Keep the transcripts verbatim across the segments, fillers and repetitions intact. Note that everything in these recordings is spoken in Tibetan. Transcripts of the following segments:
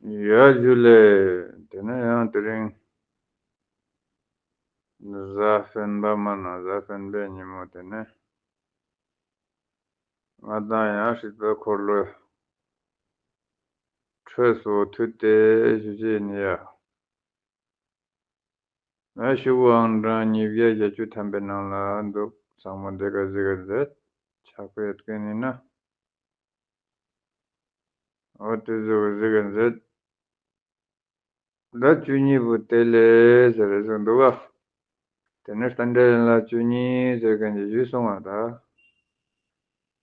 ཡ་ཇུ་ལེ། དེ་ནས་ཡང་དེ་རིང་གཟའ་སྤེན་པ་མ་ན་གཟའ་སྤེན་པའི་ཉིན་མོ་དེ་ནས་ང་དང་ཡང་སྲིད་པའི་འཁོར་ལོའི་འཕྲོས་སུ་མཐུད་དེ་ཞུ་རྒྱུ་ཡིན་ཡ། ང་ཤུ་གུ་ཨང་གྲངས་ཉིས་བརྒྱ་བརྒྱད་ཅུ་ཐམ་པའི་ནང་ལ་འདུག་ཚང་མ་འདི་ག་གཟིགས་ག་མཛད། ཆགས་པའི་སྐད་ནི་ན། འོ་དེ་ཟུག་གཟིགས་ག་མཛད། ཟླ་བཅུ་གཉིས་པོ་དེ་ལས་ཟེར་རེ་ཟུག་འདུག་ག་དེ་ནས་རྟེན་འབྲེལ་ཡན་ལག་བཅུ་གཉིས་ཟེར་མཁན་གྱི་ཞུས་སོང་བ་ད།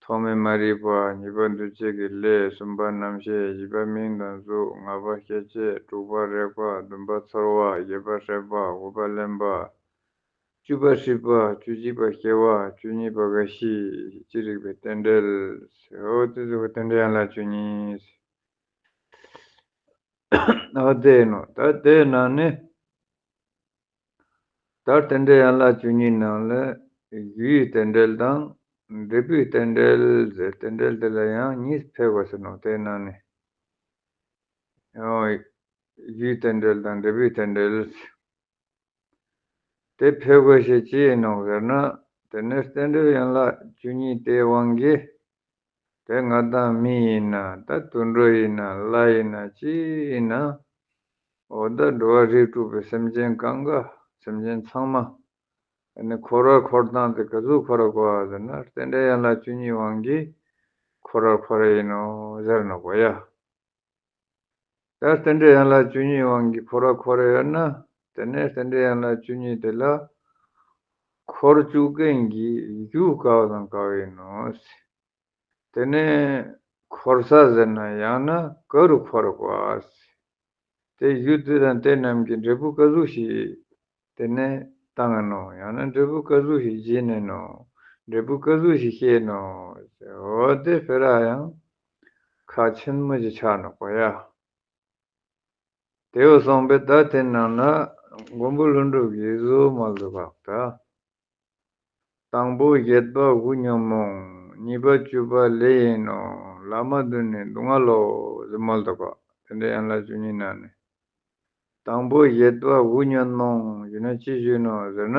ཐོག་མའི་མ་རིག་པ། གཉིས་པ་འདུ་བྱེད་ཀྱི་ལས། གསུམ་པ་རྣམ་ཤེས། བཞི་པ་མིང་དང་གཟུགས། ལྔ་པ་སྐྱེ་མཆེད། དྲུག་པ་རེག་པ། བདུན་པ་ཚོར་བ། བརྒྱད་པ་སྲེད་པ། དགུ་པ་གླེན་པ། བཅུ་པ་སྲིད་པ། བཅུ་གཅིག་པ་སྐྱེ་བ། བཅུ་གཉིས་པ་རྒ་ཤི། ཅི་རིགས་པའི་རྟེན་འབྲེལ། འོ་དེ་ཚོ་གི་རྟེན་འབྲེལ་ཡན་ལག་བཅུ་གཉིས། འོ་དེ་ཡིན་ནོ། ད་དེའི་ནང་ནས་ད་རྟེན་འབྲེལ་ཡན་ལག་བཅུ་གཉིས་ནང་ལས་རྒྱུའི་རྟེན་འབྲེལ་དང་འབྲས་བུའི་རྟེན་འབྲེལ་ཟེར། རྟེན་འབྲེལ་དེ་ལ་ཡང་གཉིས་ཕེ་དགོས་ཟེར་ནོ། དེའི་ནང་ནས་ཨོ། རྒྱུའི་རྟེན་འབྲེལ་དང་འབྲས་བུའི་རྟེན་འབྲེལ། དེ་ཕེ་དགོས་ཤེས་ཅི་ཡིན་ནོ་ཟེར་ན། དེ་ནས་རྟེན་འབྲེལ་ཡན་ལག་བཅུ་གཉིས་དེའི་དབང་གིས་དེ་ང་དང་མི་ཡིན་ན། ད་དུད་འགྲོ་ཡིན་ན། ལྷ་ཡིན་ན། ཅི་ཡིན་ན། འོ་ད་འགྲོ་བ་རིགས་དྲུག་པའི་སེམས་ཅན་གང་ག་སེམས་ཅན་ཚང་མ་ཨ་ནི་འཁོར་བར་འཁོར་སྟངས་དེ་ག་ཟུག་འཁོར་བར་འཁོར་བ་ཟེར་ན། རྟེན་འབྲེལ་ཡན་ལག་བཅུ་གཉིས་དབང་གིས་འཁོར་བར་འཁོར་ཡིན་ནོ་ཟེར་ནོ་གོ་ཡ། ད་རྟེན་འབྲེལ་ཡན་ལག་བཅུ་གཉིས་དབང་གིས་འཁོར་བར་འཁོར་ཡོད་ན། དེ་ནས་རྟེན་འབྲེལ་ཡན་ལག་བཅུ་གཉིས་དེ་ལ་འཁོར་བཅུག་མཁན་གྱི་རྒྱུ་ག་བ་དང་ག་བ་ཡིན་ནོ། དེ་ནས་འཁོར་ས་ཟེར་ན་ཡང་ན་ག་རུ་འཁོར་དགོས། དེ་རྒྱུ་དེ་དང་དེ་རྣམས་ཀྱི་འབྲས་བུ་ག་ཟུག་ཞིག་དེ་ནས་བཏང་ནོ། ཡང་ན་འབྲས་བུ་ག་ཟུག་ཞིག་བྱིན་ནས་ནོ། འབྲས་བུ་ག་ཟུག་ཞིག་སྐྱེས་ནོ། འོ་དེ་དཔེ་ར་ཡང་ཁག་ཆེན་མོ་ཞིག་ཆགས་ནོ་གོ་ཡ། དེ་བས་སོང་པས་ད་དེ་ནང་ན་མགོན་པོ་ཀླུ་སྒྲུབ་ཀྱིས་གཟུགས་མོལ་དུ་བབ་ད། དང་པོ་བཞེད་པ་དབུ་ཉོན་མོངས། གཉིས་པ་བཅུ་པ་ལས་ཡིན་ནོ། བླ་མ་བདུན་ནི་སྡུག་བསྔལ་ལོ་ཟེར་མོལ་དུ་བབ། དེ་འདྲའི་ཡན་ལག་བཅུ་གཉིས་ནང་ནས། དང་པོ་བཞེད་པ་དབུ་ཉོན་མོངས་ཞུ་ན་ཅི་ཞུ་ནོ་ཟེར་ན།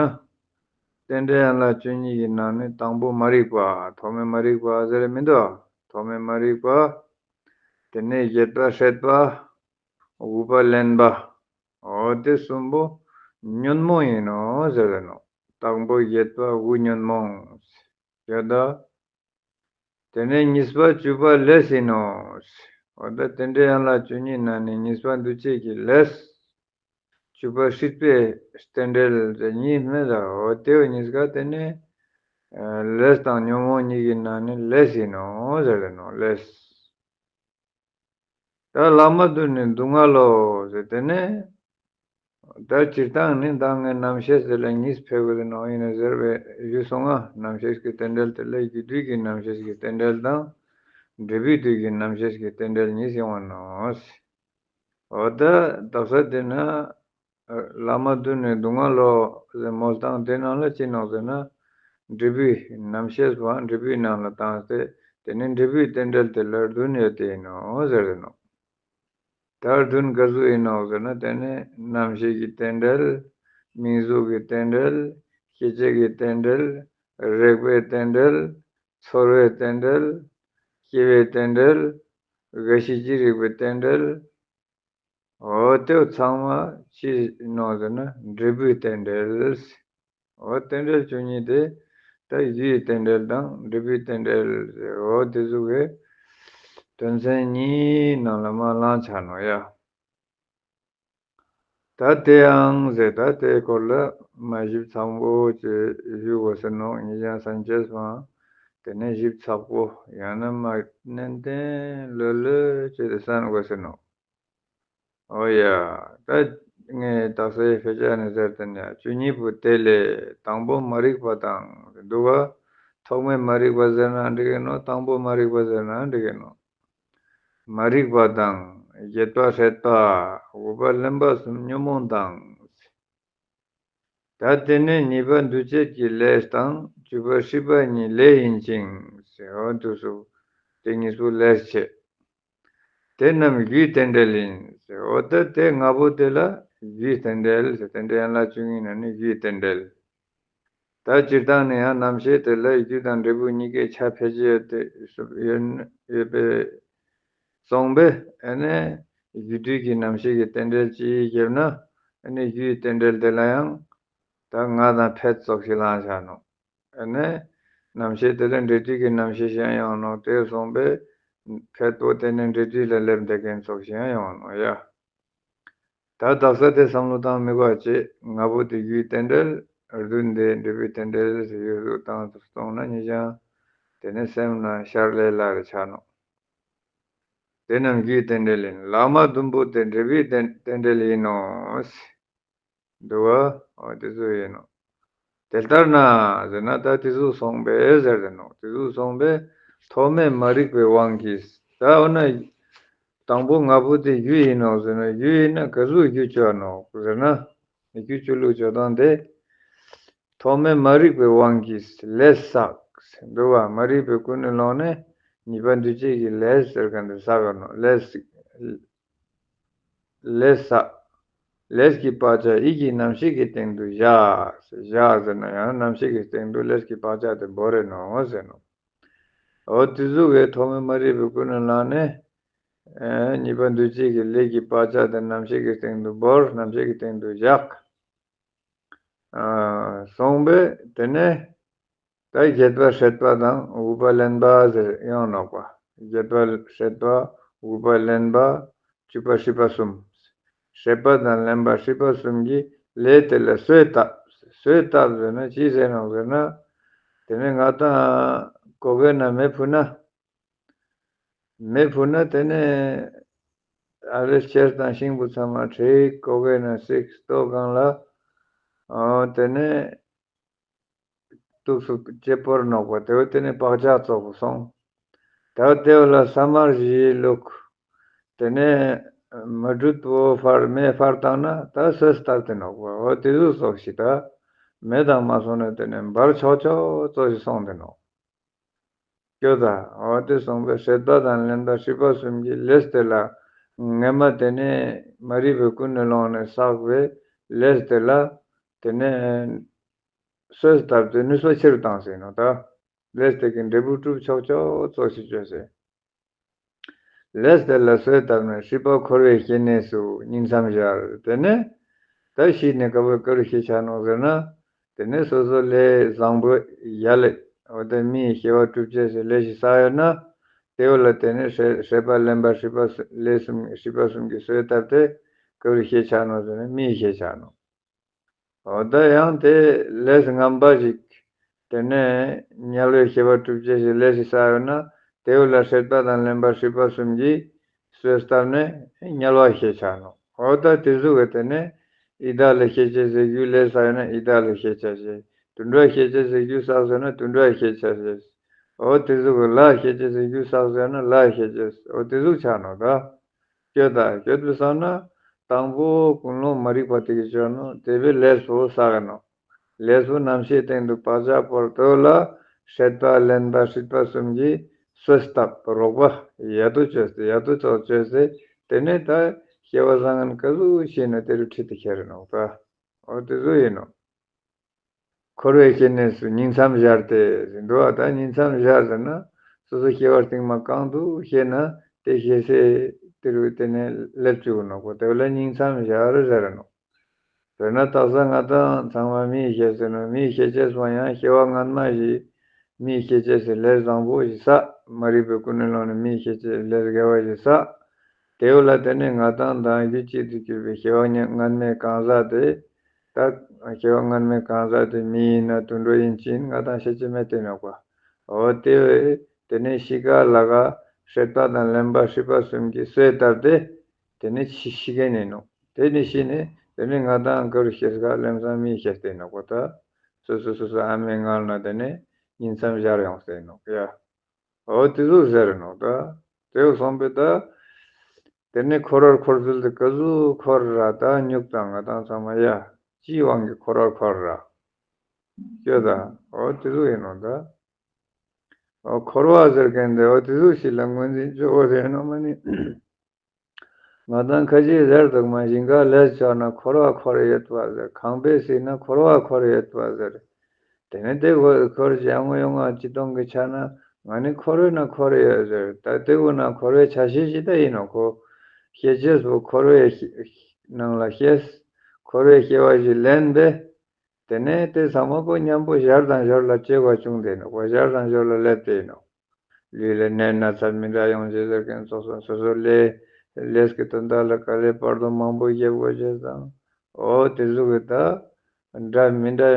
རྟེན་འབྲེལ་ཡན་ལག་བཅུ་གཉིས་ཀྱི་ནང་ནས་དང་པོ་མ་རིག་པ། ཐོག་མའི་མ་རིག་པ་ཟེར་མི་འདུག་ཐོག་མའི་མ་རིག་པ། དེ་ནས་བཞད་པ་སྲེད་པ། དགུ་པ་གླེན་པ། འོ་དེ་གསུམ་པོ་ཉོན་མོངས་ཡིན་ནོ་ཟེར་ནོ། དང་པོ་བཞད་པ་དབུ་ཉོན་མོངས། ཡོད་ད། དེ་ནས་གཉིས་པ་བཅུ་པ་ལས་ཡིན་ནོ། འོ་ད་རྟེན་འབྲེལ་ཡན་ལག་བཅུ་གཉིས་ནང་ནས་གཉིས་པ་འདུ་བྱེད་ཀྱི་ལས། བཅུ་པ་སྲིད་པའི་རྟེན་འབྲེལ་དེ་གཉིས་མེད་ལ། འོ་དེ་བས་གཉིས་ཀ་དེ་ནས་ལས་དང་ཉོན་མོངས་གཉིས་ཀྱི་ནང་ནས་ལས་ཡིན་ནོ་ཟེར་ནོ། ལས། ད་བླ་མ་བདུན་ནི་སྡུག་བསྔལ་ལོ་ཟེར། དེ་ནས་ད་སྤྱིར་བཏང་ནི་ད་ངས་རྣམ་ཤེས་དེ་ལ་གཉིས་ཕེ་དགོས་ནོ་ཡིན་ན་ཟེར་བའི་ཞུས་སོང་ང་། རྣམ་ཤེས་ཀྱི་རྟེན་འབྲེལ་དེ་ལ་རྒྱུ་དུས་ཀྱི་རྣམ་ཤེས་ཀྱི་རྟེན་འབྲེལ་དང་། འབྲས་བུའི་དུས་ཀྱི་རྣམ་ཤེས་ཀྱི་རྟེན་འབྲེལ་གཉིས་ཡོང་བ་ནོ། འོ་ད་དག་ས་དེ་ན་བླ་མ་བདུན་ནི་སྡུག་བསྔལ་ལོ་ཟེར་མོལ་སྟངས་དེ་ནང་ལ་ཅི་ནོ་ཟེར་ན། འབྲས་བུའི་རྣམ་ཤེས་པ་འབྲས་བུའི་ནང་ལ་བཏང་སྟེ། དེ་ནི་འབྲས་བུའི་རྟེན་འབྲེལ་དེ་ལ་བདུན་ཡོད་དེ་ཡིན་ནོ་ཟེར་ནོ། ད་བདུན་ག་ཟུག་ཡིན་ནོ་ཟེར་ན། དེ་ནི་རྣམ་ཤེས་ཀྱི་རྟེན་འབྲེལ། མིང་གཟུགས་ཀྱི་རྟེན་འབྲེལ། སྐྱེ་མཆེད་ཀྱི་རྟེན་འབྲེལ། རེག་པའི་རྟེན་འབྲེལ། ཚོར་བའི་རྟེན་འབྲེལ། སྐྱེ་བའི་རྟེན་འབྲེལ། རྒ་ཤི་ཅི་རིགས་པའི་རྟེན་འབྲེལ། འོ་དེ་ཚང་མ་ཅི་ནོ་ཟེར་ན་འབྲས་བུའི་རྟེན་འབྲེལ། འོ་རྟེན་འབྲེལ་བཅུ་གཉིས་དེ་ད་རྒྱུའི་རྟེན་འབྲེལ་དང་འབྲས་བུའི་རྟེན་འབྲེལ་ཟེར། འོ་དེ་ཟུག་གི་དོན་ཚན་གཉིས་ནང་ལ་མ་བླངས་ཆ་ནོ་ཡ། ད་དེ་ཡང་ཟེར། ད་དེའི་སྐོར་ལ་མ་ཞིབ་ཚགས་པོ་ཅིག་ཞུ་དགོས་ཟེར་ནོ། ཉེ་ཞང་སན་ཆེས་མ་དེ་ནས་ཞིབ་ཚགས་པོ་ཡང་ན་མ་ནན་ཏན་ལོས་ལོས་ཅིག་གསན་དགོས་ཟེར་ནོ། འོ་ཡ། ད་ངས་དག་སའི་ཕེ་ཆ་ནས་ཟེར་དེ་ནས་བཅུ་གཉིས་པོ་དེ་ལས་དང་པོ་མ་རིག་པ་དང་འདུག་ག་ཐོག་མའི་མ་རིག་པ་ཟེར་ན་འགྲིག་གི་ནོ། དང་པོ་མ་རིག་པ་ཟེར་ན་འགྲིག་གི་ནོ། མ་རིག་པ་དང་། བཞད་པ་སྲེད་པ། དགུ་པ་གླེན་པ་གསུམ་ཉོན་མོངས་དང་། ད་དེ་ནས་གཉིས་པ་འདུ་བྱེད་ཀྱི་ལས་དང་བཅུ་པ་སྲིད་པ་གཉིས་ལས་ཡིན་ཅིང་ཟེར། འོ་འདུག་སེ་དེ་གཉིས་པོ་ལས་བྱེད། དེ་རྣམས་རྒྱུའི་རྟེན་འབྲེལ་ཡིན། འོ་ད་དེ་ལྔ་པོ་དེ་ལ་རྒྱུའི་རྟེན་འབྲེལ་ཟེར། རྟེན་འབྲེལ་ཡན་ལག་བཅུ་གཉིས་ནང་ནས་རྒྱུའི་རྟེན་འབྲེལ། ད་སྤྱིར་བཏང་ནས་ཡང་རྣམ་ཤེས་དེ་ལ་རྒྱུ་དང་འབྲས་བུ་གཉིས་ཀའི་ཆ་ཕལ་ཆེར་ཡོད་དེ་ཡོད་ཡོད་པས་སོང་པས། ཨ་ནི་རྒྱུ་དུས་ཀྱི་རྣམ་ཤེས་ཀྱི་རྟེན་འབྲེལ་གཅིག་བརྒྱབ་ན། ཨ་ནི་རྒྱུའི་རྟེན་འབྲེལ་དེ་ལ་ཡང་ད་ང་དང་ཕད་ཙོགས་ཤིག་ལངས་བཞག་ནོ། ཨ་ནི་རྣམ་ཤེས་དེ་ལ་འབྲས་དུས་ཀྱི་རྣམ་ཤེས་ཤིག་ཡོང་ནོ། དེ་སོང་པས་ཕད་པོ་དེ་ནི་འབྲས་དུས་ལ་སླེབས་བསྡད་མཁན་ཙོགས་ཤིག་ཡོང་ནོ་ཡ། ད་དག་ས་དེ་བསམ་བློ་བཏང་མི་དགོས་པ་བྱེད། ལྔ་པོ་དེ་རྒྱུའི་རྟེན་འབྲེལ། བདུན་དེ་འབྲས་བུའི་རྟེན་འབྲེལ་ཟེར། ཡོད་དུ་བཏང་གཏོང་ན་ཉེ་ཞང་དེ་ནི་སེམས་ན་ཤར་ལས་སླ་རུ་ཆགས་ནོ། དེ་རྣམས་རྒྱུའི་རྟེན་འབྲེལ་ཡིན། ལྷག་མ་བདུན་པོ་དེ་འབྲས་བུའི་རྟེན་རྟེན་འབྲེལ་ཡིན་ནོ། འདུལ་བ། འོ་དེ་ཚོ་ཡིན་ནོ། དེ་ལྟར་ན་ཟེར་ན་ད་དེ་ཚོ་སོང་པས་ཟེར་དེ་ནོ། དེ་ཚོ་སོང་པས་ཐོག་མེད་མ་རིག་པའི་དབང་གིས། ད་འོ་ན་དང་པོ་ལྔ་པོ་དེ་རྒྱུ་ཡིན་ནོ་ཟེར་ན། རྒྱུ་ཡིན་ན་ག་ཟུག་རྒྱུ་བཅོ་ནོ་ཟེར་ན། རྒྱུ་བཅོ་ལུགས་བཅོ་སྟངས་དེ། ཐོག་མེད་མ་རིག་པའི་དབང་གིས་ལས་བསགས། འདུལ་བ། མ་རིག་པའི་ཀུན་ནས་བསླངས་ནས་ཉེས་པ་འདུ་བྱེད་ཀྱི་ལས་ཟེར་མཁན་དེ་བསགས་ཡོད་ནོ། ལས་ལས་བསགས། ལས་ཀྱི་བག་ཆགས་ཡིད་ཀྱི་རྣམ་ཤེས་ཀྱི་སྟེང་དུ་བཞག། བཞག་ཟེར་ན་ཡང་རྣམ་ཤེས་ཀྱི་སྟེང་དུ་ལས་ཀྱི་བག་ཆགས་དེ་བོར་རེ་ནོ་ཟེར་ནོ། འོ་དེ་ཟུག་གི་ཐོག་མེད་མ་རིག་པའི་ཀུན་ནས་བསླངས་ནས། ཨ། ཉེས་པ་འདུ་བྱེད་ཀྱི་ལས་ཀྱི་བག་ཆགས་དེ་རྣམ་ཤེས་ཀྱི་སྟེང་དུ་བོར། རྣམ་ཤེས་ཀྱི་སྟེང་དུ་བཞག། ཨ། སོང་པས་དེ་ནས་ད་བརྒྱད་པ་སྲེད་པ་དང་འུག་པ་ལེན་པ་ཟེར་ཡོང་ནོག་པ། བརྒྱད་པ་སྲེད་པ། འུག་པ་ལེན་པ། བཅུ་པ་སྲིད་པ་གསུམ། སྲེད་པ་དང་ལེན་པ་སྲིད་པ་གསུམ་གྱི་ལས་དེ་ལ་གསོས་བཏབ། གསོས་བཏབ་ཟེར་ན་ཅི་ཟེར་ནོག་ཟེར་ན། དེ་ནས་ང་དང་གོ་གེ་ན་མེ་ཕུ་ན། མེ་ཕུ་ན་དེ་ནས་ཨ་རེ་ཆེར་དང་ཤིང་བུ་ཚང་མ་བྲེག། གོ་གེ་ན་བསྲེགས། ལྟོ་གང་ལ། ཨོ་དེ་ནས་ཏོག་ཙམ་ལྕེ་པོར་ནོག་པ། དེ་བོ་དེ་ནས་བག་ཆགས་ཙོགས་པོ་སོང་། ད་དེ་བོ་ལ་ས་དམར་བཞི་བླུགས། དེ་ནས་མེ་དྲོད་པོ་ཕར་མེ་ཕར་བཏང་ན་ད་གསོས་བཏབ་སྟེ་ནོག་པ། འོ་དེ་ཟུག་ཙོགས་ཤིག་ད་མེ་དང་མ་སོང་ན་དེ་ནས་འབར་ཆོག་ཆོག་ཙོགས་ཤིག་སོང་སྟེ་ནོག། སྐྱོ་ད། འོ་དེ་སོང་པས་སྲེད་པ་དང་ལེན་པ་སྲིད་པ་གསུམ་གྱི་ལས་དེ་ལ། སྔ་མ་དེ་ནས་མ་རིག་པའི་ཀུན་ནས་བསླངས་ནས་བསགས་པའི་ལས་དེ་ལ། དེ་ནས་གསོས་བཏབ་སྟེ་ནུས་པ་ཆེ་རུ་བཏང་ཟེར་ནོ་ད། ལས་དེ་གི་འབྲས་བུ་སྒྲུབ་ཆོག་ཆོག་ཙོགས་ཤིག་བཅོས་ཟེར། ལས་དེ་ལ་གསོས་བཏབ་ནས་སྲིད་པ་འཁོར་བའི་སྐྱེ་གནས་སུ་ཉིང་མཚམས་སྦྱར། དེ་ནས་ད་ཤི་ནས་ག་བོ་ག་རུ་སྐྱེ་ཆ་ནོག་ཟེར་ན། དེ་ནས་སོ་སོ་ལས་བཟང་པོ་ཡ་ལས། འོ་དེ་མིའི་སྐྱེ་བ་སྒྲུབ་ཅེས་སི་ལས་ཤིག་བསགས་ཡོད་ན། དེ་བོ་ལ་དེ་ནས་སྲེད་སྲེད་པ་ལེན་པ་སྲིད་པ་གསུ་ལས་གསུམ་སྲིད་པ་གསུམ་གྱིས་གསོས་བཏབ་སྟེ་ག་རུ་སྐྱེ་ཆ་ནོག་ཟེར་ན་མིའི་སྐྱེ་ཆ་ནོག། འོ་ད་ཡང་དེ་ལས་ངན་པ་ཞིག་དེ་ནས་དམྱལ་བའི་སྐྱེ་བ་སྒྲུབ་ཅེས་སི་ལས་ཤིག་བསགས་ཡོད་ན། དེ་བོ་ལ་སྲེད་པ་དང་ལེན་པ་སྲིད་པ་གསུམ་གྱིས་གསོས་བཏབ་ནས་དམྱལ་བ་སྐྱེ་ཆ་ནོག། འོ་ད་དེ་ཟུག་གི་དེ་ནས་ཡི་དྭགས་ལ་སྐྱེ་ཅེས་སི་རྒྱུ་ལས་བསགས་ཡོད་ན་ཡི་དྭགས་ལ་སྐྱེ་ཆ་ཅེས། དུད་འགྲོ་སྐྱེ་ཅེས་སི་རྒྱུ་བསགས་ཡོད་ན་དུད་འགྲོ་སྐྱེ་ཆ་ཅེས། འོ་དེ་ཟུག་གི་ལྷ་སྐྱེ་ཅེས་སི་རྒྱུ་བསགས་ཡོད་ན་ལྷ་སྐྱེ་ཅེས། འོ་དེ་ཟུག་ཆ་ནོག་ད། སྐྱོ་ད། སྐྱོ་དུ་བསམ་ན། དང་པོ་ཀུན་སློང་མ་རིག་པ་དེ་གིས་བཅོས་ནོག། དེ་བས་ལས་པོ་བསགས་ནོག། ལས་པོ་རྣམ་ཤེས་སྟེང་དུ་བག་ཆགས་པོར་དོ་ལ། སྲེད་པ་ལེན་པ་སྲིད་པ་གསུམ་གྱིས་གསོས་བཏབ། རོགས་པ་ཡ་དུ་བཅོས་ཏེ་ཡ་དུ་ཙོགས་བཅོས་ཏེ། དེ་ནས་ད་སྐྱེ་བ་བཟང་ངན་ག་ཟུག་ཤེས་ན་དེ་རུ་ཁྲིད་དེ་ཁྱེར་ནོག་ད། འོ་དེ་ཟུག་ཡིན་ནོག། འཁོར་བའི་སྐྱེ་གནས་སུ་ཉིང་མཚམས་སྦྱར་ཏེ་ཟེར་འདུག་པ། ད་ཉིང་མཚམས་སྦྱར་ཟེར་ན་སོ་སོ་སྐྱེ་བ་རྟིང་མ་གང་དུ་སྐྱེས་ན་དེ་སྐྱེ་སའི་དེ་རུ་དེ་ནས་སླེབས་བཅུག་ནོག་པ། དེ་བོ་ལ་ཉིང་མཚམས་སྦྱར་ཟེར་ནོག། དཔེར་ན་དག་ས་ང་དང་ཚང་མ་མིའི་སྐྱེས་ཟེར་ནོག། མིའི་སྐྱེ་ཅེས་སོང་ཡང་སྐྱེ་བ་སྔན་མ་ཞིག་མིའི་སྐྱེ་ཅེས་སི་ལས་བཟང་པོ་ཞིག་བསགས། མ་རིག་པའི་ཀུན་ནས་བསླངས་ནས་མིའི་སྐྱེ་ཅེས་ལས་དགེ་བ་ཞིག་བསགས། དེ་བོ་ལ་དེ་ནས་ང་དང་དང་རྒྱུད་གཅིག་ཏུ་གྱུར་པའི་སྐྱེ་བ་སྔན་མའི་གང་ཟག་དེ། ད་སྐྱེ་བ་སྔན་མའི་གང་ཟག་དེ་མི་ཡིན་ན་དུད་འགྲོ་ཡིན་ཅི་ཡིན་ང་དང་ཤེས་ཀྱི་མེད་དེ་ནོག་པ། འོ་དེ་བས་དེ་ནས་ཤི་ཁ་ལ་ཁ་སྲེད་པ་དང་ལེན་པ་སྲིད་པ་གསུམ་གྱིས་གསོས་བཏབ་སྟེ། དེ་ནས་ཤི་ཤི་མཁན་ཡིན་ནོག། དེ་ནས་ཤི་ནས་དེ་ནས་ང་དང་ག་རུ་སྐྱེས་ག་ལམ་སང་མིའི་སྐྱེས་དེ་ནོག་པ། ད་སོ་སོ་སོ་སོ་ཨ་མའི་མངལ་ན་དེ་ནས་ཉིང་མཚམས་སྦྱར་ཡོང་སྟེ་ནོག་ཡ། འོ་དེ་ཟུག་ཟེར་ནོག་ད། དེ་བོ་སོང་པས་ད། དེ་ནས་འཁོར་བར་འཁོར་ཚུལ་དེ་ག་ཟུག་འཁོར་ར། ད་སྨྱུག་དང་ང་དང་ཚང་མ་ཡ། ཅིའི་དབང་གིས་འཁོར་བར་འཁོར་ར། སྐྱོ་ད། འོ་དེ་ཟུག་ཡིན་ནོག་ད། འོ་འཁོར་བ་ཟེར་མཁན་དེ་འོ་དེ་ཟུག་ཞིག་ལ་ངོས་འཛིན་བཅོ་བོ་རེད་ནོ་མ་ནི། ང་དང་ཁ་ཅིག་ཟེར་འདུག་མ། ཞིང་ཁ་ལས་ཆགས་ན་འཁོར་བ་འཁོར་ཡོད་པ་ཟེར། ཁང་པའི་ཟིན་ན་འཁོར་བ་འཁོར་ཡོད་པ་ཟེར། དེ་ནས་དེ་འཁོར་འཁོར་ཅི་ཡང་ཡོང་ང་ཅི་གཏོང་གི་ཆ་ན་ང་ནི་འཁོར་བའི་ནང་འཁོར་ཡོད་ཟེར། ད་དེ་གུ་ན་འཁོར་བའི་ཆ་ཤས་ཤིག་ད་ཡིན་ནོ། ཁོ་སྐྱེ་ཅེས་པོ་འཁོར་བའི་ནང་ལ་སྐྱེས། འཁོར་བའི་སྐྱེ་བ་ཞིག་ལེན་པས། དེ་ནས་དེ་ཚང་མ་ཁོ་མཉམ་པོ་ཞར་དང་ཞོར་ལ་སྐྱེ་བ་བྱུང་དེ་ནོ། ཁོ་ཞར་དང་ཞོར་ལ་སླེབས་དེ་ནོ། ལུས་ལ་ནད་ན་ཚ་མི་འདྲ་ཡོང་ཅེས་ཟེར་མཁན་ཙོགས་སོ་སོ་སོ་ལས་ལས་ཀྱི་དོན་དག་ལ་དཀའ་ལས་བར་དོ་མང་པོ་བརྒྱབ་དགོས་ཅེས་དང་། འོ་དེ་ཟུག་གི་ད་འདྲ་མི་འདྲ་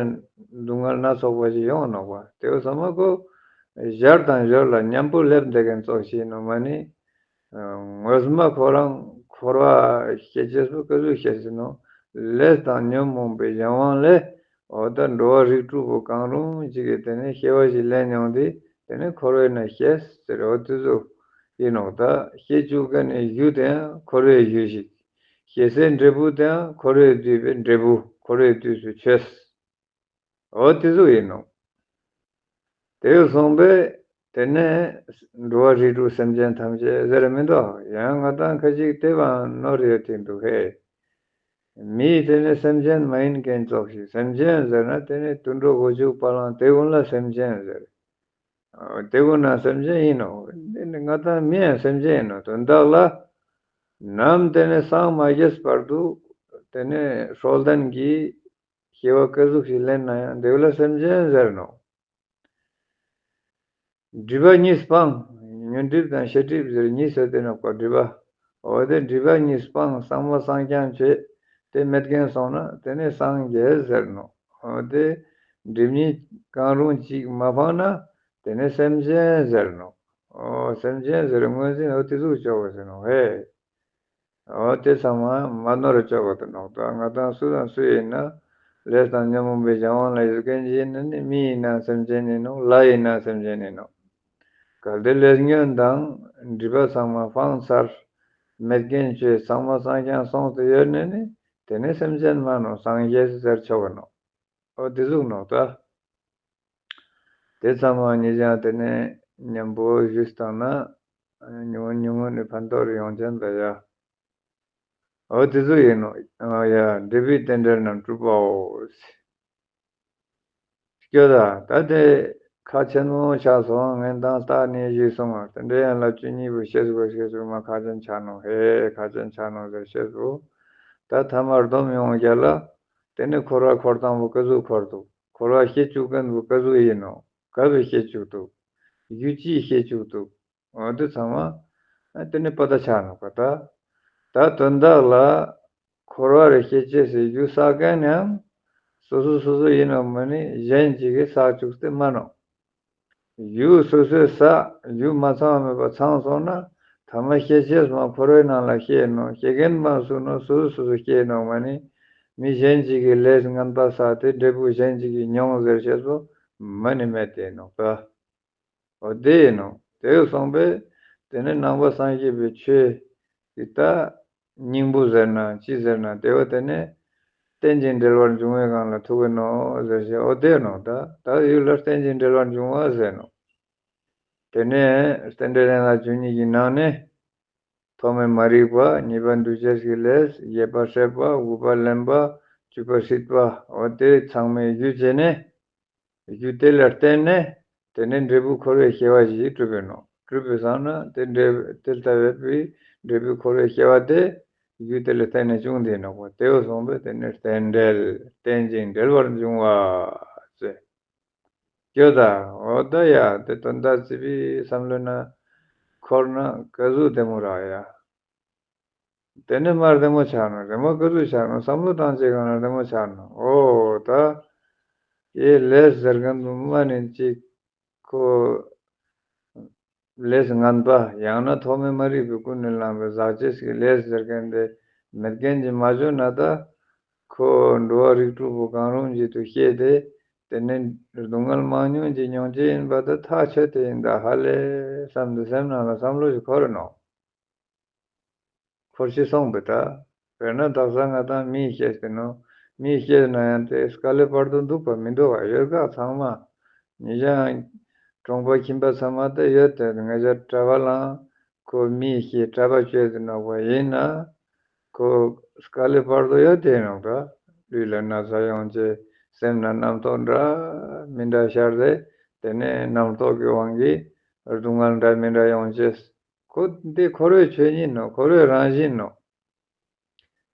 སྡུག་བསྔལ་སྣ་ཚོགས་པ་ཞིག་ཡོང་ནོག་པ། དེ་བས་ཚང་མ་ཁོ་ཞར་དང་ཞོར་ལ་མཉམ་པོ་སླེབས་བསྡད་མཁན་ཙོགས་ཤིག་ནོ་མ་ནི། ངོས་མ་ཁོ་རང་འཁོར་བ་སྐྱེ་ཅེས་པོ་ཀ་ཟུག་ཤེས་ཟིན་ནོ། ལས་དང་ཉོན་མོངས་པའི་གཞན་དབང་ལས། འོ་ད་འགྲོ་བ་རིགས་དྲུག་པོ་གང་རུང་ཅིག་གིས་དེ་ནས་སྐྱེ་བ་ཞིག་ལེན་ཡོང་དུས་དེ་ནས་འཁོར་བའི་ནང་སྐྱེས་ཟེར། འོ་དེ་ཚོ་ཡིན་ནོ། ད་སྐྱེ་བཅུག་མཁན་ནི་རྒྱུ་དེ་ཡང་འཁོར་བའི་རྒྱུ་ཞིག། སྐྱེ་སའི་འབྲས་བུ་དེ་ཡང་འཁོར་བས་བསྡུས་པའི་འབྲས་བུ། འཁོར་བས་བསྡུས་སུ་ཆོས། འོ་དེ་ཚོ་ཡིན་ནོ། དེ་བས་སོང་པས་དེ་ནས་འགྲོ་བ་རིགས་དྲུག་སེམས་ཅན་ཐམས་ཅད་ཟེར་མི་འདུག་ཡང་ང་དང་ཁ་ཅིག་དེ་བ་ནོར་ཡོད་དེ་འདུག་ཧེ། མིའི་དེ་ནས་སེམས་ཅན་མ་ཡིན་མཁན་ཙོགས་ཤིག། སེམས་ཅན་ཟེར་ན་དེ་ནས་དུད་འགྲོ་སྒོ་ཕྱུགས་བ་ལང་དེ་ཀུན་ལ་སེམས་ཅན་ཟེར། དེ་ཀུན་ན་སེམས་ཅན་ཡིན་ནོ། དེ་ནི་ང་དང་མི་ཡང་སེམས་ཅན་ཡིན་ནོ། དོན་དག་ལ་ནམ་དེ་ནས་སངས་མ་རྒྱས་བར་དུ་དེ་ནས་སྲོག་ལྡན་གྱི་སྐྱེ་བ་ཀ་ཟུག་ཞིག་ལེན་ན་ཡང་དེ་ཀུན་ལ་སེམས་ཅན་ཟེར་ནོ། སྒྲིབ་པ་གཉིས་སྤངས། ཉོན་སྒྲིབ་དང་ཤེས་སྒྲིབ་ཟེར་གཉིས་ཟེར་དེ་ནོ་པ། སྒྲིབ་པ། འོ་དེ་སྒྲིབ་པ་གཉིས་སྤངས། སངས་མ་སངས་རྐྱང་བྱས། དེ་མེད་མཁན་སོང་ན་དེ་ནས་སངས་རྒྱས་ཟེར་ནོ། འོ་དེ་སྒྲིབ་གཉིས་གང་རུང་གཅིག་མ་སྤངས་ན་དེ་ནས་སེམས་ཅན་ཟེར་ནོ། འོ་སེམས་ཅན་ཟེར་ངོས་འཛིན་འོ་དེ་ཟུག་ཆོག་པ་ཟེར་ནོ་ཧེ། འོ་དེ་ཚང་མ་མ་ནོར་ཆོག་གི་འདུག་ནོ། ད་ང་དང་སུ་དང་སུ་ཡིན་ན་ལས་དང་ཉོན་མོངས་པའི་གཞན་དབང་ལ་ཡོད་མཁན་ཅིག་ཡིན་ན་ནི་མི་ཡིན་ན་སེམས་ཅན་ཡིན་ནོ། ལྷ་ཡིན་ན་སེམས་ཅན་ཡིན་ནོ། གལ་ཏེ་ལས་ཉོན་དང་སྒྲིབ་པ་ཚང་མ་སྤངས་ཚར། མེད་མཁན་ཆོས་སངས་མ་སངས་རྐྱང་སོང་སྟེ་ཡོད་ནས་ནི་དེ་ནི་སེམས་ཅན་མ་ནོ། སངས་རྒྱས་ཟེར་ཆོག་གི་ནོ། འོ་དེ་ཟུག་ནོ་ད། དེ་ཚང་མ་ཉེ་ཞང་དེ་ནས་མཉམ་པོ་ཞུས་བཏང་ན་ཉུང་ངུ་ཉུང་ངུ་ནས་ཕན་ཐོགས་རེ་ཡོང་ཅན་ད་ཡ། འོ་དེ་ཚོ་ཡིན་ནོ། ཨ་ཡ། འབྲས་བུའི་རྟེན་འབྲེལ་རྣམས་གྲུབ་པའོ། སྐྱོ་ད། ད་དེ་ཁག་ཆེན་མོ་ཆགས་སོང་། ངས་མདང་ལྟ་ནས་ཞུས་སོང་ང་། རྟེན་འབྲེལ་ཡན་ལག་བཅུ་གཉིས་པོ་ཤེས་དགོས། ཤེས་དགོས་མ་ཁག་ཆེན་ཆགས་ནོ། ཧེ་ཁག་ཆེན་ཆགས་ནོ་ཟེར་ཤེས་སོ། ད་ཐ་མར་སྡོམ་ཡོང་རྒྱ་ལ། དེ་ནི་འཁོར་བ་འཁོར་སྟངས་པོ་ཀ་ཟུག་འཁོར་འདུག་འཁོར་བ་སྐྱེ་བཅུག་མཁན་པོ་ཀ་ཟུག་ཡིན་ནོ། ག་བས་སྐྱེ་བཅུག་འདུག་རྒྱུ་ཅིས་སྐྱེ་བཅུག་འདུག་འོ་དེ་ཚང་མ་དེ་ནི་པ་ད་ཆགས་ནོ་ག་ད། ད་དོན་དག་ལ་འཁོར་བ་རེ་སྐྱེ་ཅེས་སི་རྒྱུ་བསགས་མཁན་ཡང་སོ་སོ་སོ་སོ་ཡིན་ནོ་མ་ནི་གཞན་གཅིག་གིས་བསགས་བཅུག་སྟེ་མ་ནོ། རྒྱུ་སོ་སོས་བསགས། རྒྱུ་མ་ཚང་བ་མེད་པ་ཚང་སོང་ན་ཐ་མ་སྐྱེ་ཅེས་མ་འཁོར་བའི་ནང་ལ་སྐྱེ་ནོ། སྐྱེ་མཁན་མ་སུ་ནོ། སོ་སོ་སོ་སོ་སྐྱེ་ནོ་མ་ནི་མི་གཞན་གཅིག་གིས་ལས་ངན་པ་བསགས་ཏེ་འབྲས་བུ་གཞན་གཅིག་གིས་མྱོང་ཟེར་ཤེས་སོ་མ་ནི་མེད་དེ་ནོ་ག་འོ་དེ་ཡིན་ནོ། དེ་ཡོད་སོང་པས་དེ་ནི་ནང་པ་སངས་རྒྱས་པའི་ཆོས་ཀྱི་ད་སྙིང་པོ་ཟེར་ན་ཅི་ཟེར་ན་དེ་བ་དེ་ནི་རྟེན་ཅིང་འབྲེལ་བར་འབྱུང་བའི་སྒང་ལ་ཐུག་གི་ནོ་ཟེར་ཞེས། འོ་དེ་ཡིན་ནོ། ད་ད་ཡུལ་ལ་རྟེན་ཅིང་འབྲེལ་བར་འབྱུང་བ་ཟེར་ནོ། དེ་ནས་རྟེན་འབྲེལ་ཡན་ལག་བཅུ་གཉིས་ཀྱི་ནང་ནས་ཐོག་མའི་མ་རིག་པ། གཉིས་པ་འདུ་བྱེད་ཀྱི་ལས། བརྒྱད་པ་སྲེད་པ། དགུ་པ་ལེན་པ། བཅུ་པ་སྲིད་པ། འོ་དེ་ཚང་མའི་རྒྱུ་བྱས་ནས། རྒྱུ་དེ་ལ་བརྟེན་ནས་དེ་ནས་འབྲས་བུ་འཁོར་བའི་སྐྱེ་བ་ཞིག་གྲུབ་པས་ནོ། གྲུབ་པས་བསམ་ན་དེ་འབྲས་དེ་ལྟ་བུའི་འབྲས་བུ་འཁོར་བའི་སྐྱེ་བ་དེ་རྒྱུ་དེ་ལ་བརྟེན་ནས་བྱུང་དེ་ནོ་ག་དེ་བས་སོང་པས་དེ་ནི་རྟེན་འབྲེལ། རྟེན་ཅིང་འབྲེལ་བར་འབྱུང་བ་ཟེར། སྐྱོ་ད། འོ་ད་ཡ་དེ་དོན་དག་ཙི་པི་བསམ་བློ་ན་འཁོར་ན་ཀ་ཟུག་བདེ་མོ་རག་ཡ། དེ་ནས་མར་བདེ་མོ་ཆགས་ནོ། བདེ་མོ་ཀ་ཟུག་ཆགས་ནོ། བསམ་བློ་བཏང་ཅེས་གང་ལ་བདེ་མོ་ཆགས་ནོ། འོ་ད་ཡེ་ལས་ཟེར་མཁན་པོ་མ་ནི་གཅིག་ཁོ་ལས་ངན་པ་ཡང་ན་ཐོག་མའི་མ་རིག་པའི་ཀུན་ནས་བསླངས་པའི་ཟག་བཅས་ཀྱི་ལས་ཟེར་མཁན་དེ་མེད་མཁན་གྱི་མ་བྱུང་ན་ད་ཁོ་འགྲོ་བ་རིགས་དྲུག་པོ་གང་རུང་ཅིག་ཏུ་སྐྱེས་ཏེ་དེ་ནས་སྡུག་བསྔལ་མང་ཉུང་ཅིག་མྱོང་ཅེས་ཡིན་པ་ད་ཐག་ཆོད་དེ་ཡིན། ད་ཧ་ལས་བསམ་དུ་སེམས་ནང་ལ་བསམ་བློ་ཞིག་འཁོར་རེ་ནོ། འཁོར་ཤེས་སོང་པས་ད། དཔེར་ན་དག་ས་ང་དང་མིའི་སྐྱེས་ཏེ་ནོ། མིའི་སྐྱེས་ན་ཡང་དེ་དཀའ་ལས་བར་དུ་འདུག་པ་མི་འདུག་པ། ཡོད་ག་ཚང་མ། ཉེ་ཞང་གྲོང་པ་ཁྱིམ་པ་ཚང་མ་དེ་ཡོད་དེ། ང་ཅག་གྲྭ་པ་ལའང་ཁོ་མིའི་སྐྱེས་གྲྭ་པ་བཅོས་ཏེ་ནོ་པ་ཡིན་ན། ཁོ་དཀའ་ལས་བར་དོ་ཡོད་དེ་ནོ་ད། ལུས་ལ་ན་ཚ་ཡོང་ཅེས། སེམས་ན་རྣམ་རྟོག་འདྲ་མི་འདྲ་ཤར་ཏེ། དེ་ནས་རྣམ་རྟོག་གི་དབང་གིས་སྡུག་བསྔལ་འདྲ་མི་འདྲ་ཡོང་ཅེས། ཁོ་འདི་འཁོར་བའི་ཆོས་ཉིད་ནོ། འཁོར་བའི་རང་བཞིན་ནོ།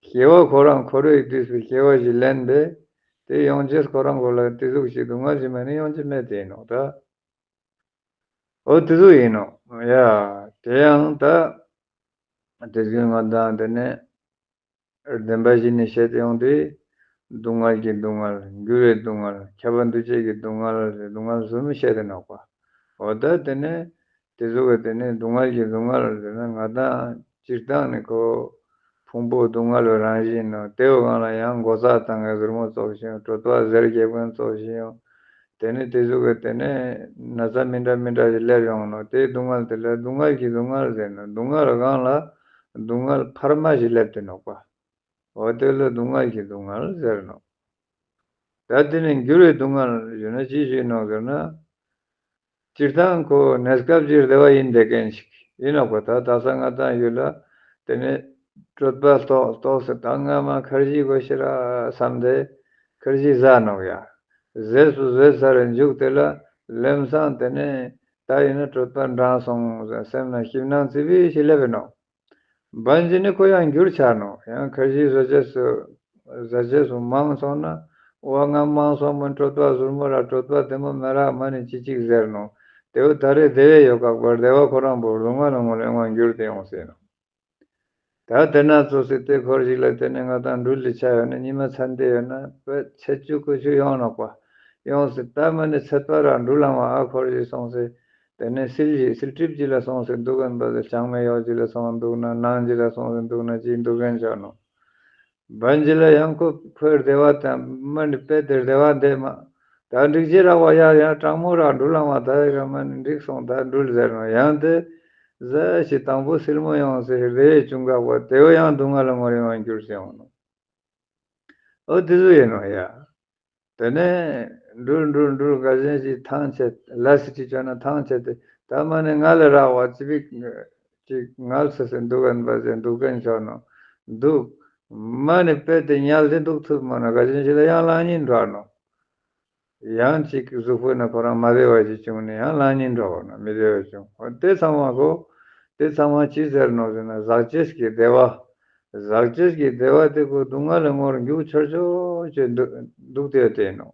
སྐྱེ་བ་ཁོ་རང་འཁོར་བའི་དུས་སུ་སྐྱེ་བ་ཞིག་ལེན་པས། དེ་ཡོང་ཅེས་ཁོ་རང་ཁོ་ལ་དེ་ཟུག་ཞིག་སྡུག་བསྔལ་ཞིག་མ་ནི་ཡོང་ཅེས་མེད་དེ་ནོ་ད། འོ་དེ་ཟུག་ཡིན་ནོ། ཡ། དེ་ཡང་ད། དེ་ཟུག་ང་དང་དེ་ནས་བདེན་པ་བཞི་ནས་བཤད་དེ་ཡོང་དུས། སྡུག་བསྔལ་གྱི་སྡུག་བསྔལ། འགྱུར་བའི་སྡུག་བསྔལ། ཁྱབ་པ་འདུ་བྱེད་ཀྱི་སྡུག་བསྔལ། སྡུག་བསྔལ་གསུམ་བཤད་དེ་ནོག་པ། འོ་ད་དེ་ནས་དེ་ཟུག་གི་དེ་ནས་སྡུག་བསྔལ་གྱི་སྡུག་བསྔལ་ཟེར་ན་ང་དང་སྤྱིར་བཏང་ནས་ཁོ་ཕུང་པོ་སྡུག་བསྔལ་བའི་རང་བཞིན་ནོ། དེའི་སྒང་ལ་ཡང་སྒོ་རྩ་བཏང་གི་ཟུར་མོ་ཙོགས་ཤིག་ཡོང་། གྲོད་པ་ཟེར་རྒྱག་མཁན་ཙོགས་ཤིག་ཡོང་། དེ་ནས་དེ་ཟུག་གི་དེ་ནས་ན་ཚ་མི་འདྲ་མི་འདྲ་ཞིག་སླེབས་ཡོང་ནོ། དེའི་སྡུག་བསྔལ་དེ་ལ་སྡུག་བསྔལ་གྱི་སྡུག་བསྔལ་ཟེར་ནོ། སྡུག་བསྔལ་སྒང་ལ་སྡུག་བསྔལ་འཕར་མ་ཞིག་སླེབས་ཏེ་ནོག་པ། འོ་དེ་ལ་སྡུག་བསྔལ་གྱི་སྡུག་བསྔལ་ཟེར་ནོ། ད་དེ་ནས་འགྱུར་བའི་སྡུག་བསྔལ་ཞུ་ན་ཅི་ཞིག་ནོ་ཟེར་ན། སྤྱིར་བཏང་ཁོ་གནས་སྐབས་ཀྱི་བདེ་བ་ཡིན་བསྡད་མཁན་ཞིག་ཡིན་ནོ་གོ། ད་དག་ས་ང་དང་ཡུལ་ལ་དེ་ནས་གྲོད་པ་ལྟོགས་ལྟོགས་སེ་ད་ང་མ་ཁར་ཇི་དགོས་ཤེ་ར་བསམ་སྟེ་ཁར་ཇི་ཟ་ནོག་ཡ། ཟས་སུ་ཟས་ཚར་རེ་མཇུག་དེ་ལ་ལམ་སང་དེ་ནས་ད་ཡིན་ན་གྲོད་པ་འགྲངས་སོང་ཟེར་སེམས་ན་ཞིབ་སྣང་ཙི་པི་ཞིག་སླེབས་པའི་ནོ། བན་ཇི་ནི་ཁོ་ཡང་འགྱུར་ཆགས་ནོ། ཡང་ཁར་ཇི་བཟོ་བྱས་སུ་བཟའ་བཅས་སུ་མང་སོང་ན། ཨོ་ང་མང་སོང་མོ། གྲོད་པ་ཟུར་མོ་ར་གྲོད་པ་བདེ་མོ་མེད་ར་མ་ནི་ཅི་ཅིག་ཟེར་ནོ། དེ་བོ་ད་རེས་བདེ་བས་ཡོད་ཁག་པར་བདེ་བ་ཁོ་རང་བོ་རུང་བ་ལ་ངོ་ལེན་དབང་འགྱུར་ཏེ་ཡོང་སྲིད་ནོ། ད་དེ་ན་ཙོ་སི་དེ་འཁོར་ཞིག་ལ་དེ་ནས་ང་དང་འགྲུལ་ལི་ཆ་ཡོད་ན་ཉི་མ་ཚན་དེ་ཡོད་ན་པེ་ཆེ་བཅུ་དགུ་བཅུ་ཡོང་ནོག་པ། ཡོང་སྲིད་ད་མ་ནི་ཚད་པ་ར་འགྲུལ་ལང་བ་ཨ་འཁོར་ཞིག་སོང་སྲིད། དེ་ནས་སིལ་ཞིག་སིལ་གྲིབ་ཅིག་ལ་སོང་སྲིད་འདུག་གན་པ་དེ་ལྕང་མའི་ཡོག་ཅིག་ལ་སོང་འདུག་ན་ནང་ཅིག་ལ་སོང་སྲིད་འདུག་ན་ཅིག་འདུག་གན་ཆོག་ནོ། བན་ཇི་ལ་ཡང་ཁོ་ཁོའི་བདེ་བ་དང་མ་ནི་དཔེ་དེར་བདེ་བ་འདེ་མ། ད་འགྲིག་ཅི་རག་བ་ཡ་ཡང་གྲང་མོ་རག་འགྲུལ་ལང་བ་ད་ཡི་ར་མ་ནི་འགྲིག་སོང་ད་འགྲུལ་ཟེར་ནོ། ཡང་དེ་ཟ་ཞིག་དང་པོ་སིལ་མོ་ཡོང་སེ་རེ་བཅུང་གག་པ་དེ་བོ་ཡང་སྡུག་བསྔལ་ལ་ངོ་རིང་བ་འགྱུར་སེ་ཡོང་ནོ། ཨོ་དེ་ཟུ་ཡིན་ནོ་ཡ། དེ་ནས་འགྲུལ་འགྲུལ་འགྲུལ་ག་བཞིན་ཞིག་ཐང་ཆད་ལ་སི་ཅི་བྱོན་ན་ཐང་ཆད་དེ་ད་མ་ནི་ང་ལ་རག་བ་ཅི་བིག་ཅིག་ངལ་སོ་སོ་འདུག་གན་པ་ཟེར་འདུག་གན་ཆོག་ནོ། འདུག་མ་ནི་དཔེ་དེ་ཉལ་དེ་འདུག་ཐུབ་མ་ན་ག་བཞིན་ཞིག་ལ་ཡང་ལང་ཉིན་འགྲོ་ནོ། ཡང་ཅིག་གཟུགས་པོ་ན་ཁོ་རང་མ་བདེ་བ་ཞིག་བྱུང་ནས་ཡང་ལང་ཉིན་འགྲོ་བ་ན་མི་བདེ་བ་བྱུང་། འོ་དེ་ཚང་མ་གོ། དེ་ཚང་མ་ཅི་ཟེར་ནོ་ཟེར་ན་ཟག་བཅས་ཀྱི་བདེ་བ། ཟག་བཅས་ཀྱི་བདེ་བ་དེ་ཁོ་སྡུག་བསྔལ་ལ་ངོར་འགྱུར་ཆོག་ཆོག་ཅེས་འདུག་སྟེ་ཡོད་དེ་ནོ།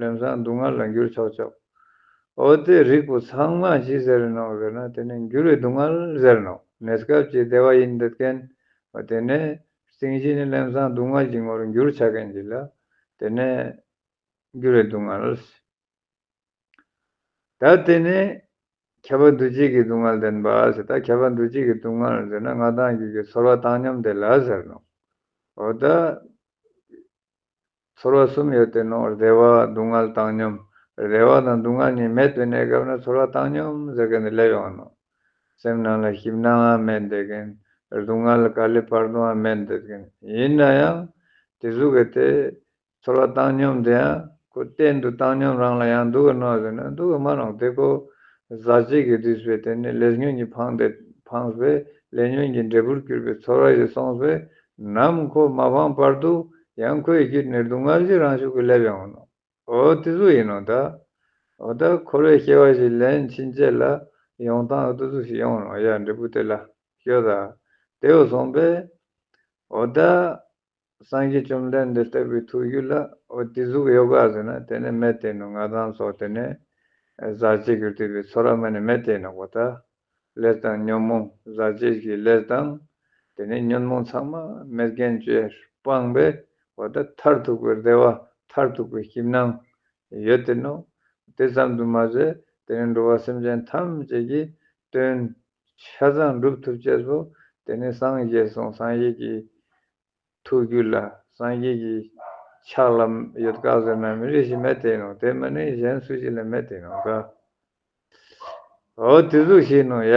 ལམ་སང་སྡུག་བསྔལ་ལ་འགྱུར་ཆོག་ཆོག་འོ་དེ་རིགས་པོ་ཚང་མ་ཅི་ཟེར་ནོ་ཟེར་ན་དེ་ནི་འགྱུར་བའི་སྡུག་བསྔལ་ཟེར་ནོ། གནས་སྐབས་ཀྱི་བདེ་བ་ཡིན་འདོད་མཁན། འོ་དེ་ནི་སྟེང་གཞི་ནི་ལམ་སང་སྡུག་བསྔལ་གྱི་ངོར་འགྱུར་ཆ་མཁན་ཅིག་ལ་དེ་ནི་འགྱུར་བའི་སྡུག་བསྔལ། ད་དེ་ནས་ཁྱབ་པ་འདུ་བྱེད་ཀྱི་སྡུག་བསྔལ་ལྡན་པ་ཟེར། ད་ཁྱབ་པ་འདུ་བྱེད་ཀྱི་སྡུག་བསྔལ་ཟེར་ན་ང་དང་རྒྱུད་ཀྱི་ཚོར་བ་བཏང་སྙོམས་དེ་ལ་ཟེར་ནོ། འོ་ད་ཚོར་བ་གསུམ་ཡོད་དེ་ནོ། བདེ་བ་སྡུག་བསྔལ་བཏང་སྙོམས། བདེ་བ་དང་སྡུག་བསྔལ་གཉིས་མེད་པའི་གནས་སྐབས་ན་ཚོར་བ་བཏང་སྙོམས་ཟེར་མཁན་དེ་སླེབས་ཡོང་ནོ། སེམས་ནང་ལ་ཞིབ་སྣང་མེད་བསྡད་མཁན། སྡུག་བསྔལ་དཀའ་ལས་བར་དུའང་མེད་བསྡད་མཁན་ཡིན་ན་ཡང་དེ་ཟུག་གི་དེ། ཚོར་བ་བཏང་སྙོམས་དེ་ཡང་ཁོ་གཏན་དུ་བཏང་སྙོམས་རང་ལ་ཡང་འདུག་གི་ནོ་ཟེར་ན་འདུག་གི་མ་ནོག་དེ་ཁོ་ཟག་བཅས་ཀྱི་དུས་སུ་དེ་ནི་ལས་ཉོན་གྱིས་འཕངས་ཏེ་འཕངས་པས་ལས་ཉོན་གྱི་འབྲས་བུར་གྱུར་པའི་ཚོར་བ་ཞིག་སོང་བས་ནམ་ཁོ་མ་འཕངས་བར་དུ་ཡང་ཁོའི་རྒྱུད་ནས་སྡུག་བསྔལ་གྱི་རང་ཤུགས་ཀྱིས་སླེབས་ཡོང་ནོ། འོ་དེ་ཟུག་ཡིན་ནོ་ད། འོ་ད་འཁོར་བའི་སྐྱེ་བ་ཞིག་ལེན་ཕྱིན་ཆད་ལ་ཡོང་སྟངས་འོ་དེ་ཟུག་ཞིག་ཡོང་ནོ་ཡ། འབྲས་བུ་དེ་ལ་སྐྱོ་ད། དེ་བོ་སོང་པས་འོ་ད། སངས་རྒྱས་བཅོམ་ལྡན་འདས་ལྟ་བུའི་ཐུགས་རྒྱུད་ལ་འོ་དེ་ཟུག་ཡོད་ག་ཟེར་ན་དེ་ནི་མེད་དེ་ནོ། ང་དང་ཚོ་དེ་ནི་ཟག་བཅས་ཀྱིས་བསྡུས་པའི་ཚོར་བ་མ་ནི་མེད་དེ་ནོ་གོ་ད། ལས་དང་ཉོན་མོངས་ཟག་བཅས་ཀྱི་ལས་དང་དེ་ནི་ཉོན་མོངས་ཚང་མ་མེད་མཁན་བཅས་སྤངས་པས་འོ་ད་མཐར་ཐུག་པའི་བདེ་བ་མཐར་ཐུག་པའི་ཞིབ་སྣང་ཡོད་དེ་ནོ། དེ་ཙམ་དུ་མ་ཟད་དེ་ནི་འགྲོ་བ་སེམས་ཅན་ཐམས་ཅད་ཀྱི་དོན་ཆ་ཚང་སྒྲུབ་ཐུབ་ཅེས་སོ། དེ་ནི་སངས་རྒྱས་སོང་སངས་རྒྱས་ཀྱི་ཐུགས་རྒྱུད་ལ་སངས་རྒྱས་ཀྱི་ཕྱག་ལ་ཡོད་ག་ཟེར་ན་མི་རིགས་ཤིག་མེད་དེ་ནོ། དེ་མ་ནི་གཞན་སུ་ཞིག་ལ་མེད་དེ་ནོ་ག་འོ་དེ་ཟུག་ཤེས་ནོ་ཡ།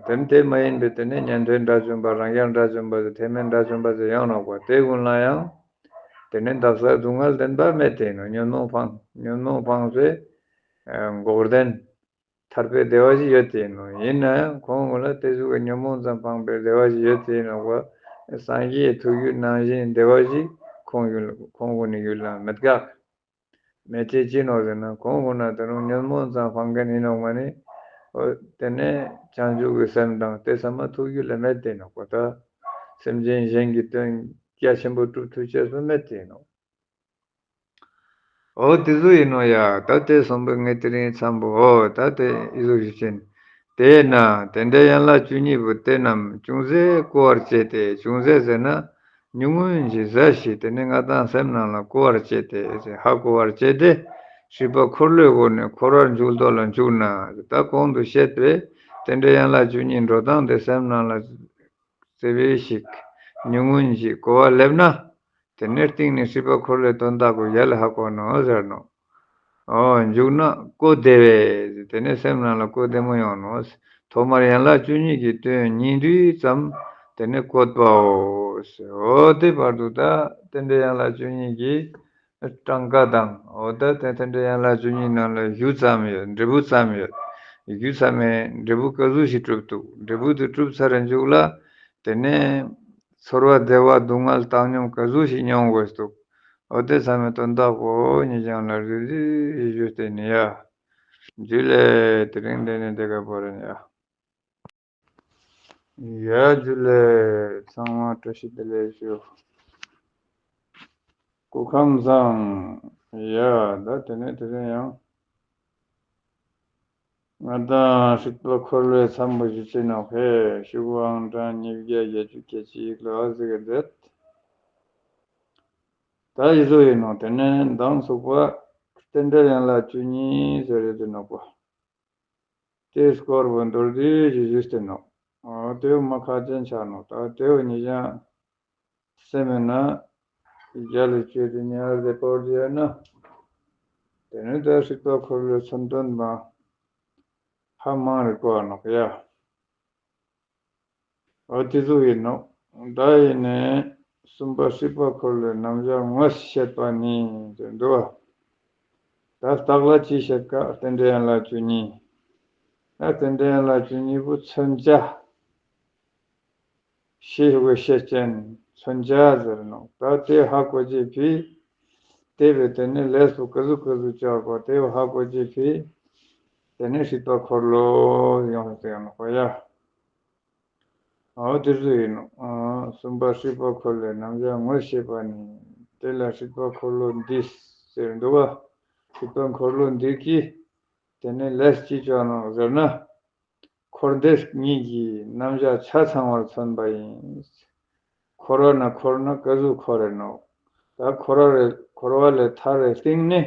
དེ་དེ་མ་ཡིན་པའི་དེ་ནི་ཉན་ཐོས་དགྲ་བཅོམ་པ་རང་རྒྱལ་དགྲ་བཅོམ་པ་ཟེར་ཐེག་དམན་དགྲ་བཅོམ་པ་ཟེར་ཡོང་ནོ་གོ། དེ་ཀུན་ལ་ཡང་དེ་ནི་འདག་སར་སྡུག་བསྔལ་བདེན་པ་མེད་དེ་ནོ། ཉོན་མོངས་འཕངས་ཉོན་མོངས་འཕངས་ཚེ་འགོག་བདེན་ཐར་པའི་བདེ་བ་ཞིག་ཡོད་དེ་ཡིན་ནོ། ཡིན་ན་ཡང་ཁོང་ངོ་ལ་དེ་ཟུག་གི་ཉོན་མོངས་ཙམ་སྤངས་པའི་བདེ་བ་ཞིག་ཡོད་དེ་ཡིན་ནོ་གོ། སངས་རྒྱས་ཐུགས་རྒྱུད་ནང་བཞིན་བདེ་བ་ཞིག་ཁོང་ཡུལ་ཁོང་ཀུན་ནས་ཡུལ་ལ་མེད་ག་མེད་ཅེས་ཅི་ནོ་ཟེར་ན། ཁོང་ཀུན་ན་དེ་རུང་ཉོན་མོངས་ཙམ་སྤང་མཁན་ཡིན་ནོ་མ་ནི། འོ་དེ་ནས་བྱང་ཆུབ་ཀྱི་སེམས་དང་དེ་ཚང་མ་ཐུགས་རྒྱུད་ལ་མེད་དེ་ནོ་གོ་ད། སེམས་ཅན་གཞན་གྱི་དོན་རྒྱ་ཆེན་པོ་སྒྲུབ་ཐུབ་ཅེས་སུ་མེད་དེ་ནོ། འོ་དེ་ཚོ་ཡིན་ནོ་ཡ། ད་དེ་གསུངས་པའི་ངས་དེ་རིང་མཚམས་པོ། འོ་ད་དེ་ཨི་ཟུག་ཞུ་ཅན། དེས་ན་དེ་འདྲའི་ཡན་ལག་བཅུ་གཉིས་པོ་དེ་རྣམས་ཅུང་ཟད་བསྐོར་བར་བྱས་ཏེ། ཅུང་ཟད་ཟེར་ན་ཉུང་ངུ་ཞིག་ཟ་ཞིག་དེ་ནི་ང་དང་སེམས་ནང་ལ་བསྐོར་བར་བྱས་ཏེ། ཧ་གོ་བར་བྱས་ཏེ། སྲིད་པ་འཁོར་ལོའི་སྒོ་ནས་འཁོར་བར་འཇུག་ལྡོག་ལ་འཇུག་ན། ད་གོང་དུ་བཤད་པའི་དེ་འདྲའི་ཡན་ལག་བཅུ་གཉིས་འགྲོ་སྟངས་དེ་སེམས་ནང་ལ་ཙེ་བེ་ཞིག་ཉུང་ངུ་ཞིག་གོ་བ་སླེབས་ན། དེ་ནས་སྟེང་ནས་སྲིད་པ་འཁོར་ལོའི་དོན་དག་གོ་ཡ་ལ་ཧ་གོ་ནོ་ཟེར་ནོ། འོ་འཇུག་ན་གོ་བདེ་བས། དེ་ནས་སེམས་ནང་ལ་གོ་བདེ་མོ་ཡོང་ནོ། ཐོག་མར་ཡན་ལག་བཅུ་གཉིས་ཀྱི་དོན་སྙིང་བསྡུས་ཙམ་དེ་ནས་བཀོད་པའོ། འོ་དེ་བར་དུ་ད་དེ་འདྲའི་ཡན་ལག་བཅུ་གཉིས་ཀྱི་གྲངས་ཀ་དང་། འོ་ད་དེ་དེ་འདྲའི་ཡན་ལག་བཅུ་གཉིས་ནང་ལ་རྒྱུ་ཙམ་ཡོད། འབྲས་བུ་ཙམ་ཡོད། རྒྱུ་ཚང་མས་འབྲས་བུ་ག་ཟུག་ཞིག་གྲུབ་འདུག་འབྲས་བུ་དེ་གྲུབ་ཚར་རྗེས་ལ་དེ་ནས་ཚོར་བ་བདེ་བ་སྡུག་བསྔལ་བཏང་སྙོམས་ག་ཟུག་ཞིག་མྱོང་དགོས་འདུག་འོ་དེ་ཚང་མའི་དོན་དག་གོ་ཉེ་རང་ལ་རེ་རེ་ཞུས་ཏེ་ནི་ཡ། འཇུ་ལེ། དེ་རིང་འདི་ནས་འདི་ག་བོར་ཡ། ཡ་འཇུ་ལེ། ཚང་མ་བཀྲ་ཤིས་བདེ་ལེགས་ཞུ། སྐུ་ཁམས་བཟང་། ཡ་ད་དེ་ནས་དེ་རིང་ཡང་། ང་དང་སྲིད་པ་འཁོར་ལོའི་མཚམས་པོ་ཞུ་ཅི་ནོག་ཧེ། ཤོག་གུ་ཨང་གྲངས་ཉིས་བརྒྱ་བརྒྱད་ཅུ་གྱ་གཅིག་ལ་ཨ་ཟི་ག་མཛད། ད་ཡི་བཟོ་ཡིན་ནོ། དེ་ནས་མདང་ཚུགས་པ་རྟེན་འབྲེལ་ཡན་ལག་བཅུ་གཉིས་ཟེར་རེད་དེ་ནོག་པ། དེ་སྐོར་བོ་མདོར་བསྡུས་ཀྱི་ཞུས་ཏེ་ནོག་འོ་དེ་བོ་མ་ཁག་ཅན་ཆགས་ནོག་ད་དེ་བོ་ཉེ་རང་སེམས་མེད་ན་རྒྱ་ལ་བཅོས་ཏེ་ཉར་དེ་སྤོར་རྒྱུ་ཡོད་ན། དེ་ནས་ད་སྲིད་པ་འཁོར་ལོའི་མཚོན་དོན་མ་ཧ་མང་རེ་གོ་བ་ནོག་ཡ། འོ་དེ་ཚོ་ཡིན་ནོག་ད་ཡིན་ནས་གསུམ་པ་སྲིད་པ་འཁོར་ལོའི་རྣམ་གཞག་ངོས་བཤད་པ་ནི་ཟེར་འདུག་བ། ད་རྟགས་ལ་ཅི་བཤད་ཀ་རྟེན་འབྲེལ་ཡན་ལག་བཅུ་གཉིས། ད་རྟེན་འབྲེལ་ཡན་ལག་བཅུ་གཉིས་པོ་མཚོན་བྱ། ཤེས་དགོས་ཤེས་ཅན་མཚོན་བྱ་ཟེར་ནོ། ད་དེ་ཧ་གོ་ཅེས་ཕི། དེ་བས་དེ་ནས་ལས་སུ་ག་ཟུག་ག་ཟུག་བྱ་དགོས་དེ་བས་ཧ་གོ་ཅེས་ཕི། དེ་ནས་སྲིད་པ་འཁོར་ལོ་ཡོང་ཟེར་ནོ་གོ་ཡ། འོ་དེ་ཚོ་ཡིན་ནོ། གསུམ་པ་སྲིད་པ་འཁོར་ལོའི་རྣམ་གཞག་ངོས་བཤད་པ་ནི། དེ་ལ་སྲིད་པ་འཁོར་ལོ་འདི་ཟེར་འདུག་བ། སྲིད་པ་འཁོར་ལོ་འདི་གིས་དེ་ནས་ལས་ཅི་བྱ་ནོ་ཟེར་ན། འཁོར་འདས་གཉིས་ཀྱི་རྣམ་གཞག་ཆ་ཚང་བར་མཚོན་པ་ཡིན། འཁོར་བ་ན་འཁོར་ན་ག་ཟུག་འཁོར་རེ་ནོ། ད་འཁོར་བ་རེ་འཁོར་བ་ལས་ཐར་རེ་སྟེང་ནས།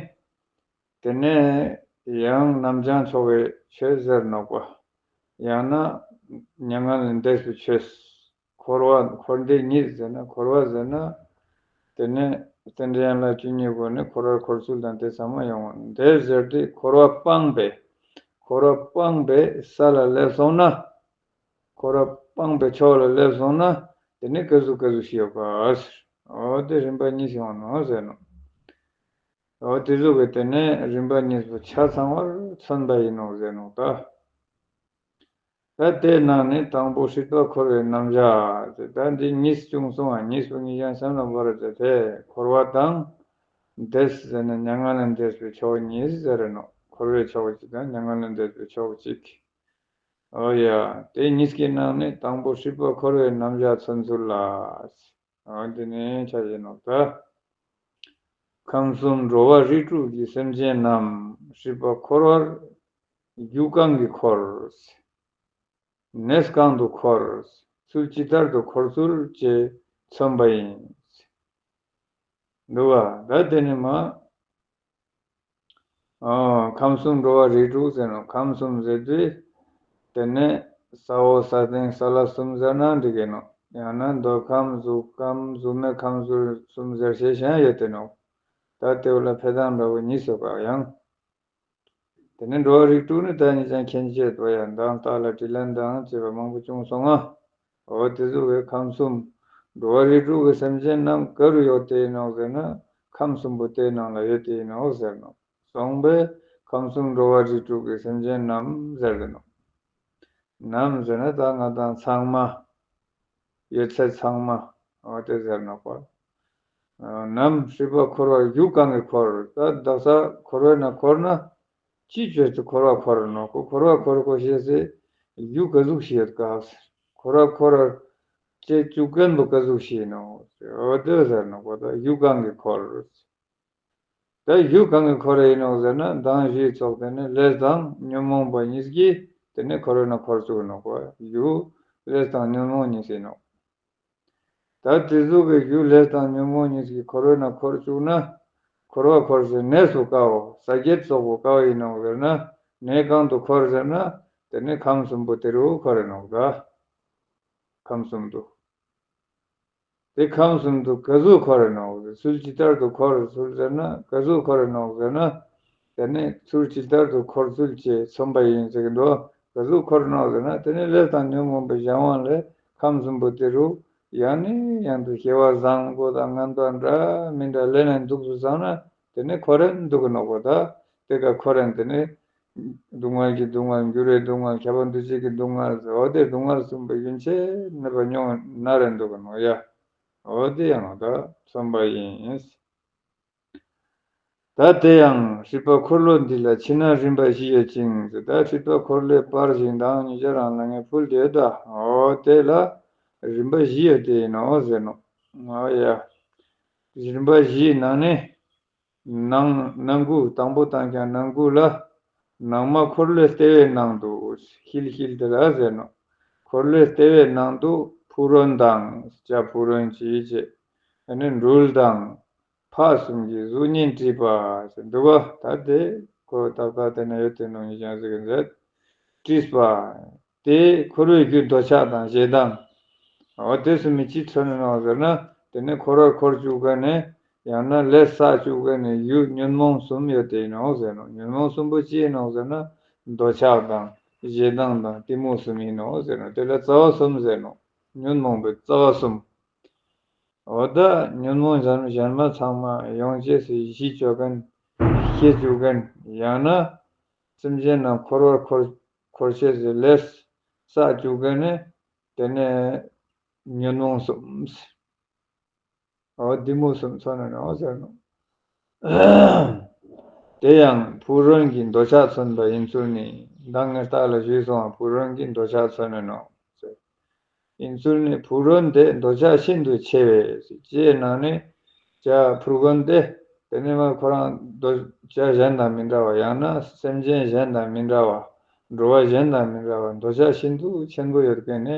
དེ་ནས་ཡང་རྣམ་བྱང་ཆོག་གི་ཆོས་ཟེར་ནོག་པ། ཡང་ན་མྱ་ངན་ལས་འདས་པའི་ཆོས། འཁོར་བ་འཁོར་འདས་གཉིས་ཟེར་ན་འཁོར་བ་ཟེར་ན། དེ་ནས་རྟེན་འབྲེལ་ཡན་ལག་བཅུ་གཉིས་སྒོ་ནས་འཁོར་བར་འཁོར་ཚུལ་དང་དེ་ཚང་མ་ཡོང་བ་འདས་ཟེར་ཏེ་འཁོར་བ་སྤངས་པས། འཁོར་བ་སྤངས་པས་ས་ལ་སླེབས་སོང་ན། འཁོར་བ་སྤངས་པའི་ཕྱོགས་ལ་སླེབས་སོང་ན། དེ་ནས་ག་ཟུག་ག་ཟུག་ཞིག་ཡོད་ག་ཟེར། འོ་དེ་རིམ་པ་གཉིས་ཤིག་ཡོང་ནོ་ཟེར་ནོ། འོ་དེ་ཟུག་གི་དེ་ནས་རིམ་པ་གཉིས་པོ་ཆ་ཚང་བར་མཚོན་པ་ཡིན་ནོ་ཟེར་ནོ་ད། ད་དེའི་ནང་ནས་དང་པོ་སྲིད་པ་འཁོར་བའི་རྣམ་གཞག་ཟེར། ད་འདི་གཉིས་བྱུང་སོང་བ། གཉིས་པོ་གཉིས་ཀྱང་སེམས་ལ་བོར་ཏེ་དེ་འཁོར་བ་དང་འདས་ཟེར་ན་མྱ་ངན་ལས་འདས་པའི་ཕྱོགས་གཉིས་ཟེར་རེ་ནོ། འཁོར་བའི་ཕྱོགས་གཅིག་དང་མྱ་ངན་ལས་འདས་པའི་ཕྱོགས་གཅིག་འོ་ཡ། དེ་གཉིས་ཀྱི་ནང་ནས་དང་པོ་སྲིད་པ་འཁོར་བའི་རྣམ་གཞག་མཚོན་ཚུལ་ལ། འོ་འདི་ནས་ཆ་བཞག་ནོ་ད། ཁམས་གསུམ་འགྲོ་བ་རིགས་དྲུག་གི་སེམས་ཅན་རྣམས་སྲིད་པ་འཁོར་བར་རྒྱུ་གང་གིས་འཁོར། གནས་གང་དུ་འཁོར། ཚུལ་ཇི་ལྟར་དུ་འཁོར་ཚུལ་བཅས་མཚོན་པ་ཡིན། འདུག་བ། ད་དེ་ནི་མ། ཨོ། ཁམས་གསུམ་འགྲོ་བ་རིགས་དྲུག་ཟེར་ནོ། ཁམས་གསུམ་ཟེར་དུས། དེ་ནས་ས་འོག་ས་སྟེང་ས་བླ་གསུམ་ཟེར་ན་འགྲིག་གི་ནོ། ཡང་ན་འདོད་ཁམས་གཟུགས་ཁམས་གཟུགས་མེད་ཁམས་ཟེར་གསུམ་ཟེར་ཞེས་གཞན་ཡོད་དེ་ནོ། ད་དེ་བོ་ལ་འཕེལ་སྟངས་འདྲ་བོ་གཉིས་སུ་བཀག་ཡང་། དེ་ནས་འགྲོ་བ་རིགས་དྲུག་ནི་ད་ནི་ཅང་མཁྱེན་ཆེད་དོ་ཡང་མདང་རྟགས་ལ་དྲིས་ལན་དང་བཅས་པ་མང་པོ་བྱུང་སོང་ང་། འོ་དེ་ཚོ་བའི་ཁམས་གསུམ། འགྲོ་བ་རིགས་དྲུག་གི་སེམས་ཅན་རྣམས་ག་རུ་ཡོད་དེ་ཡིན་ནོ་ཟེར་ན། ཁམས་གསུམ་པོ་དེའི་ནང་ལ་ཡོད་དེ་ཡིན་ནོ་ཟེར་ནོ། སོང་པས་ཁམས་གསུམ་འགྲོ་བ་རིགས་དྲུག་གི་སེམས་ཅན་རྣམས་ཟེར་དེ་ནོ། རྣམས་ཟེར་ན་ད་ང་དང་ཚང་མ། ཡོད་ཚད་ཚང་མ་འོ་དེ་ཟེར་ནོག་པ། ནམ་སྲིད་པ་འཁོར་བ་རྒྱུ་གང་གིས་འཁོར། ད་དག་ས་འཁོར་བས་ན་འཁོར་ན། ཅིའི་རྗེས་སུ་འཁོར་བ་འཁོར་ར་ནོག་གོ། འཁོར་བ་འཁོར་དགོས་ཤེས་སི་རྒྱུ་ག་ཟུག་ཞིག་ཡོད་ག། འཁོར་བ་འཁོར་བར་བྱེད་བཅུག་མཁན་པོ་ག་ཟུག་ཞིག་ཡིན་ནོག་འོ་དེ་ཟེར་ནོག་པ། ད་རྒྱུ་གང་གིས་འཁོར། ད་རྒྱུ་གང་གིས་འཁོར་ར་ཡིན་ནོག་ཟེར་ན། མདང་ཞུས་ཙོགས་དེ་ནི་ལས་དང་ཉོན་མོངས་པ་གཉིས་ཀྱིས་དེ་ནི་འཁོར་བས་ན་འཁོར་བཅུག་ནོག་པ། རྒྱུ་ལས་དང་ཉོན་མོངས་གཉིས་ཡིན་ནོག་ད་དེ་ཟུག་གི་རྒྱུ་ལས་དང་ཉོན་མོངས་གཉིས་ཀྱིས་འཁོར་བས་ན་འཁོར་བཅུག་ན། འཁོར་བ་འཁོར་སའི་གནས་སུ་ག་བོ། ས་བརྒྱད་སོགས་པོ་ག་བོ་ཡིན་ནོག་ཟེར་ན། གནས་གང་དུ་འཁོར་ཟེར་ན། དེ་ནི་ཁམས་གསུམ་པོ་དེ་རུ་འཁོར་ར་ནོག་ད་ཁམས་གསུམ་དུ། དེ་ཁམས་གསུམ་དུ་ག་ཟུག་འཁོར་ར་ནོག་ཚུལ་ཇི་ལྟར་དུ་འཁོར་ཚུལ་ཟེར་ན། ག་ཟུག་འཁོར་ར་ནོག་ཟེར་ན། དེ་ནི་ཚུལ་ཇི་ལྟར་དུ་འཁོར་ཚུལ་གྱིས་མཚོན་པ་ཡིན་ཟེར་གི་འདུག་ག་ཟུག་འཁོར་ར་ནོག་ཟེར་ན། དེ་ནི་ལས་དང་ཉོན་མོངས་པའི་གཞན་དབང་ལས་ཁམས་གསུམ་པོ་དེ་རུ་ཡང་ནས་ཡང་དུ་སྐྱེ་བ་བཟང་པོ་དང་ངན་པ་འདྲ་མི་འདྲ་ལེན་ནས་འདུག་སུ་བཟང་ན། དེ་ནི་འཁོར་ར་འདུག་གི་ནོག་པ། ད་དེ་ག་འཁོར་ར་དེ་ནི། སྡུག་བསྔལ་གྱི་སྡུག་བསྔལ། འགྱུར་བའི་སྡུག་བསྔལ། ཁྱབ་པ་འདུ་བྱེད་ཀྱི་སྡུག་བསྔལ། འོ་དེ་སྡུག་བསྔལ་གསུམ་པོ་རྒྱུན་ཆད་མེད་པར་མྱོང་ན་ར་འདུག་གི་ནོག་ཡ། འོ་དེ་ཡང་ད་མཚོན་པ་ཡིན། ད་དེ་ཡང་སྲིད་པ་འཁོར་ལོ་འདི་ལ་ཕྱི་ནང་རིམ་པ་བཞི་ཡོད་ཅིང་། ད་སྲིད་པ་འཁོར་ལོའི་བར་ཞིང་དང་ཉེ་ཆར་རང་ལ་ངས་ཕུལ་དེ་ད། འོ་དེ་ལ་རིམ་པ་བཞི་ཡོད་དེ་ཡིན་ནོག་ཟེར་ནོག་འོ་ཡ། རིམ་པ་བཞིའི་ནང་ནས། ནང་ནང་ཁུལ་དང་པོ་དང་ཀྱང་ནང་ཁུལ་ལ། ནང་མ་འཁོར་ལོའི་ལྟེ་བའི་ནང་དུ། ཤིལ་ཤིལ་དེ་ལ་ཟེར་ནོག་འཁོར་ལོའི་ལྟེ་བའི་ནང་དུ་ཕུག་རོན་དང་། བྱ་ཕུག་རོན་གྱིས་བྱས། ཨ་ནི་སྦྲུལ་དང་། ཕག་གསུམ་གྱིས་གཟུགས་བརྙན་བྲིས་པ་ཟེར་འདུག་པ། ད་དེ་ཁོ་ཏག་ཏག་དེ་ན་ཡོད་དེ་ནོག་ཉིད་ཀྱང་ཟེར་གི་མཛད། བྲིས་པ། དེ་འཁོར་བའི་རྒྱུ་འདོད་ཆགས་དང་ཞེ་སྡང་། འོ་དེ་གསུམ་གྱིས་ཅི་མཚོན་ནོག་ཟེར་ན། དེ་ནི་འཁོར་བར་འཁོར་བཅུག་མཁན་ནི། ཡང་ན་ལས་བསགས་བཅུག་མཁན་ནི་རྒྱུ་ཉོན་མོངས་གསུམ་ཡོད་དེ་ཡིན་ནོག་ཟེར་ནོག་ཉོན་མོངས་གསུམ་པོ་ཅི་ཡིན་ནོག་ཟེར་ན། འདོད་ཆགས་དང་ཞེ་སྡང་དང་གཏི་མུག་གསུམ་ཡིན་ནོག་ཟེར་ནོག་དེ་ལ་རྩ་བ་གསུམ་ཟེར་ནོག་ཉོན་མོངས་པའི་རྩ་བ་གསུམ། འོ་ད་ཉོན་མོངས་གཞན་གཞན་མ་ཚང་མ་ཡོང་ཅེས་སི་གཞི་བཅོ་མཁན། ཤེས་བཅུག་མཁན། ཡང་ན་སེམས་ཅན་རྣམས་འཁོར་བར་འཁོར་འཁོར་ཤེས་སི་ལས་བསགས་བཅུག་མཁན་ནི། དེ་ནས་ཉོན་མོངས་གསུམ། འོ་གཏི་མུག་གསུམ་མཚོན་ནོག་ཟེར་ནོག་དེ་ཡང་ཕུག་རོན་གྱི་འདོད་ཆགས་མཚོན་པ་ཡིན་ཚུལ་ནི། མདང་ངས་རྟགས་ལ་ཞུས་སོང་བ། ཕུག་རོན་གྱི་འདོད་ཆགས་མཚོན་ནོག་ཟེར། ཡིན་ཚུལ་ནི། ཕུག་རོན་དེ་འདོད་ཆགས་ཤིན་ཏུ་ཆེ་བས། ཅེས་ནང་ནས་བྱ་ཕུག་རོན་དེ། དེ་ནས་མ་ཁོ་རང་འདོད་བྱ་གཞན་དང་མི་འདྲ་བ། ཡང་ན་སེམས་ཅན་གཞན་དང་མི་འདྲ་བ། འགྲོ་བ་གཞན་དང་མི་འདྲ་བ། འདོད་ཆགས་ཤིན་ཏུ་ཆེན་པོ་ཡོད་མཁན་ནི་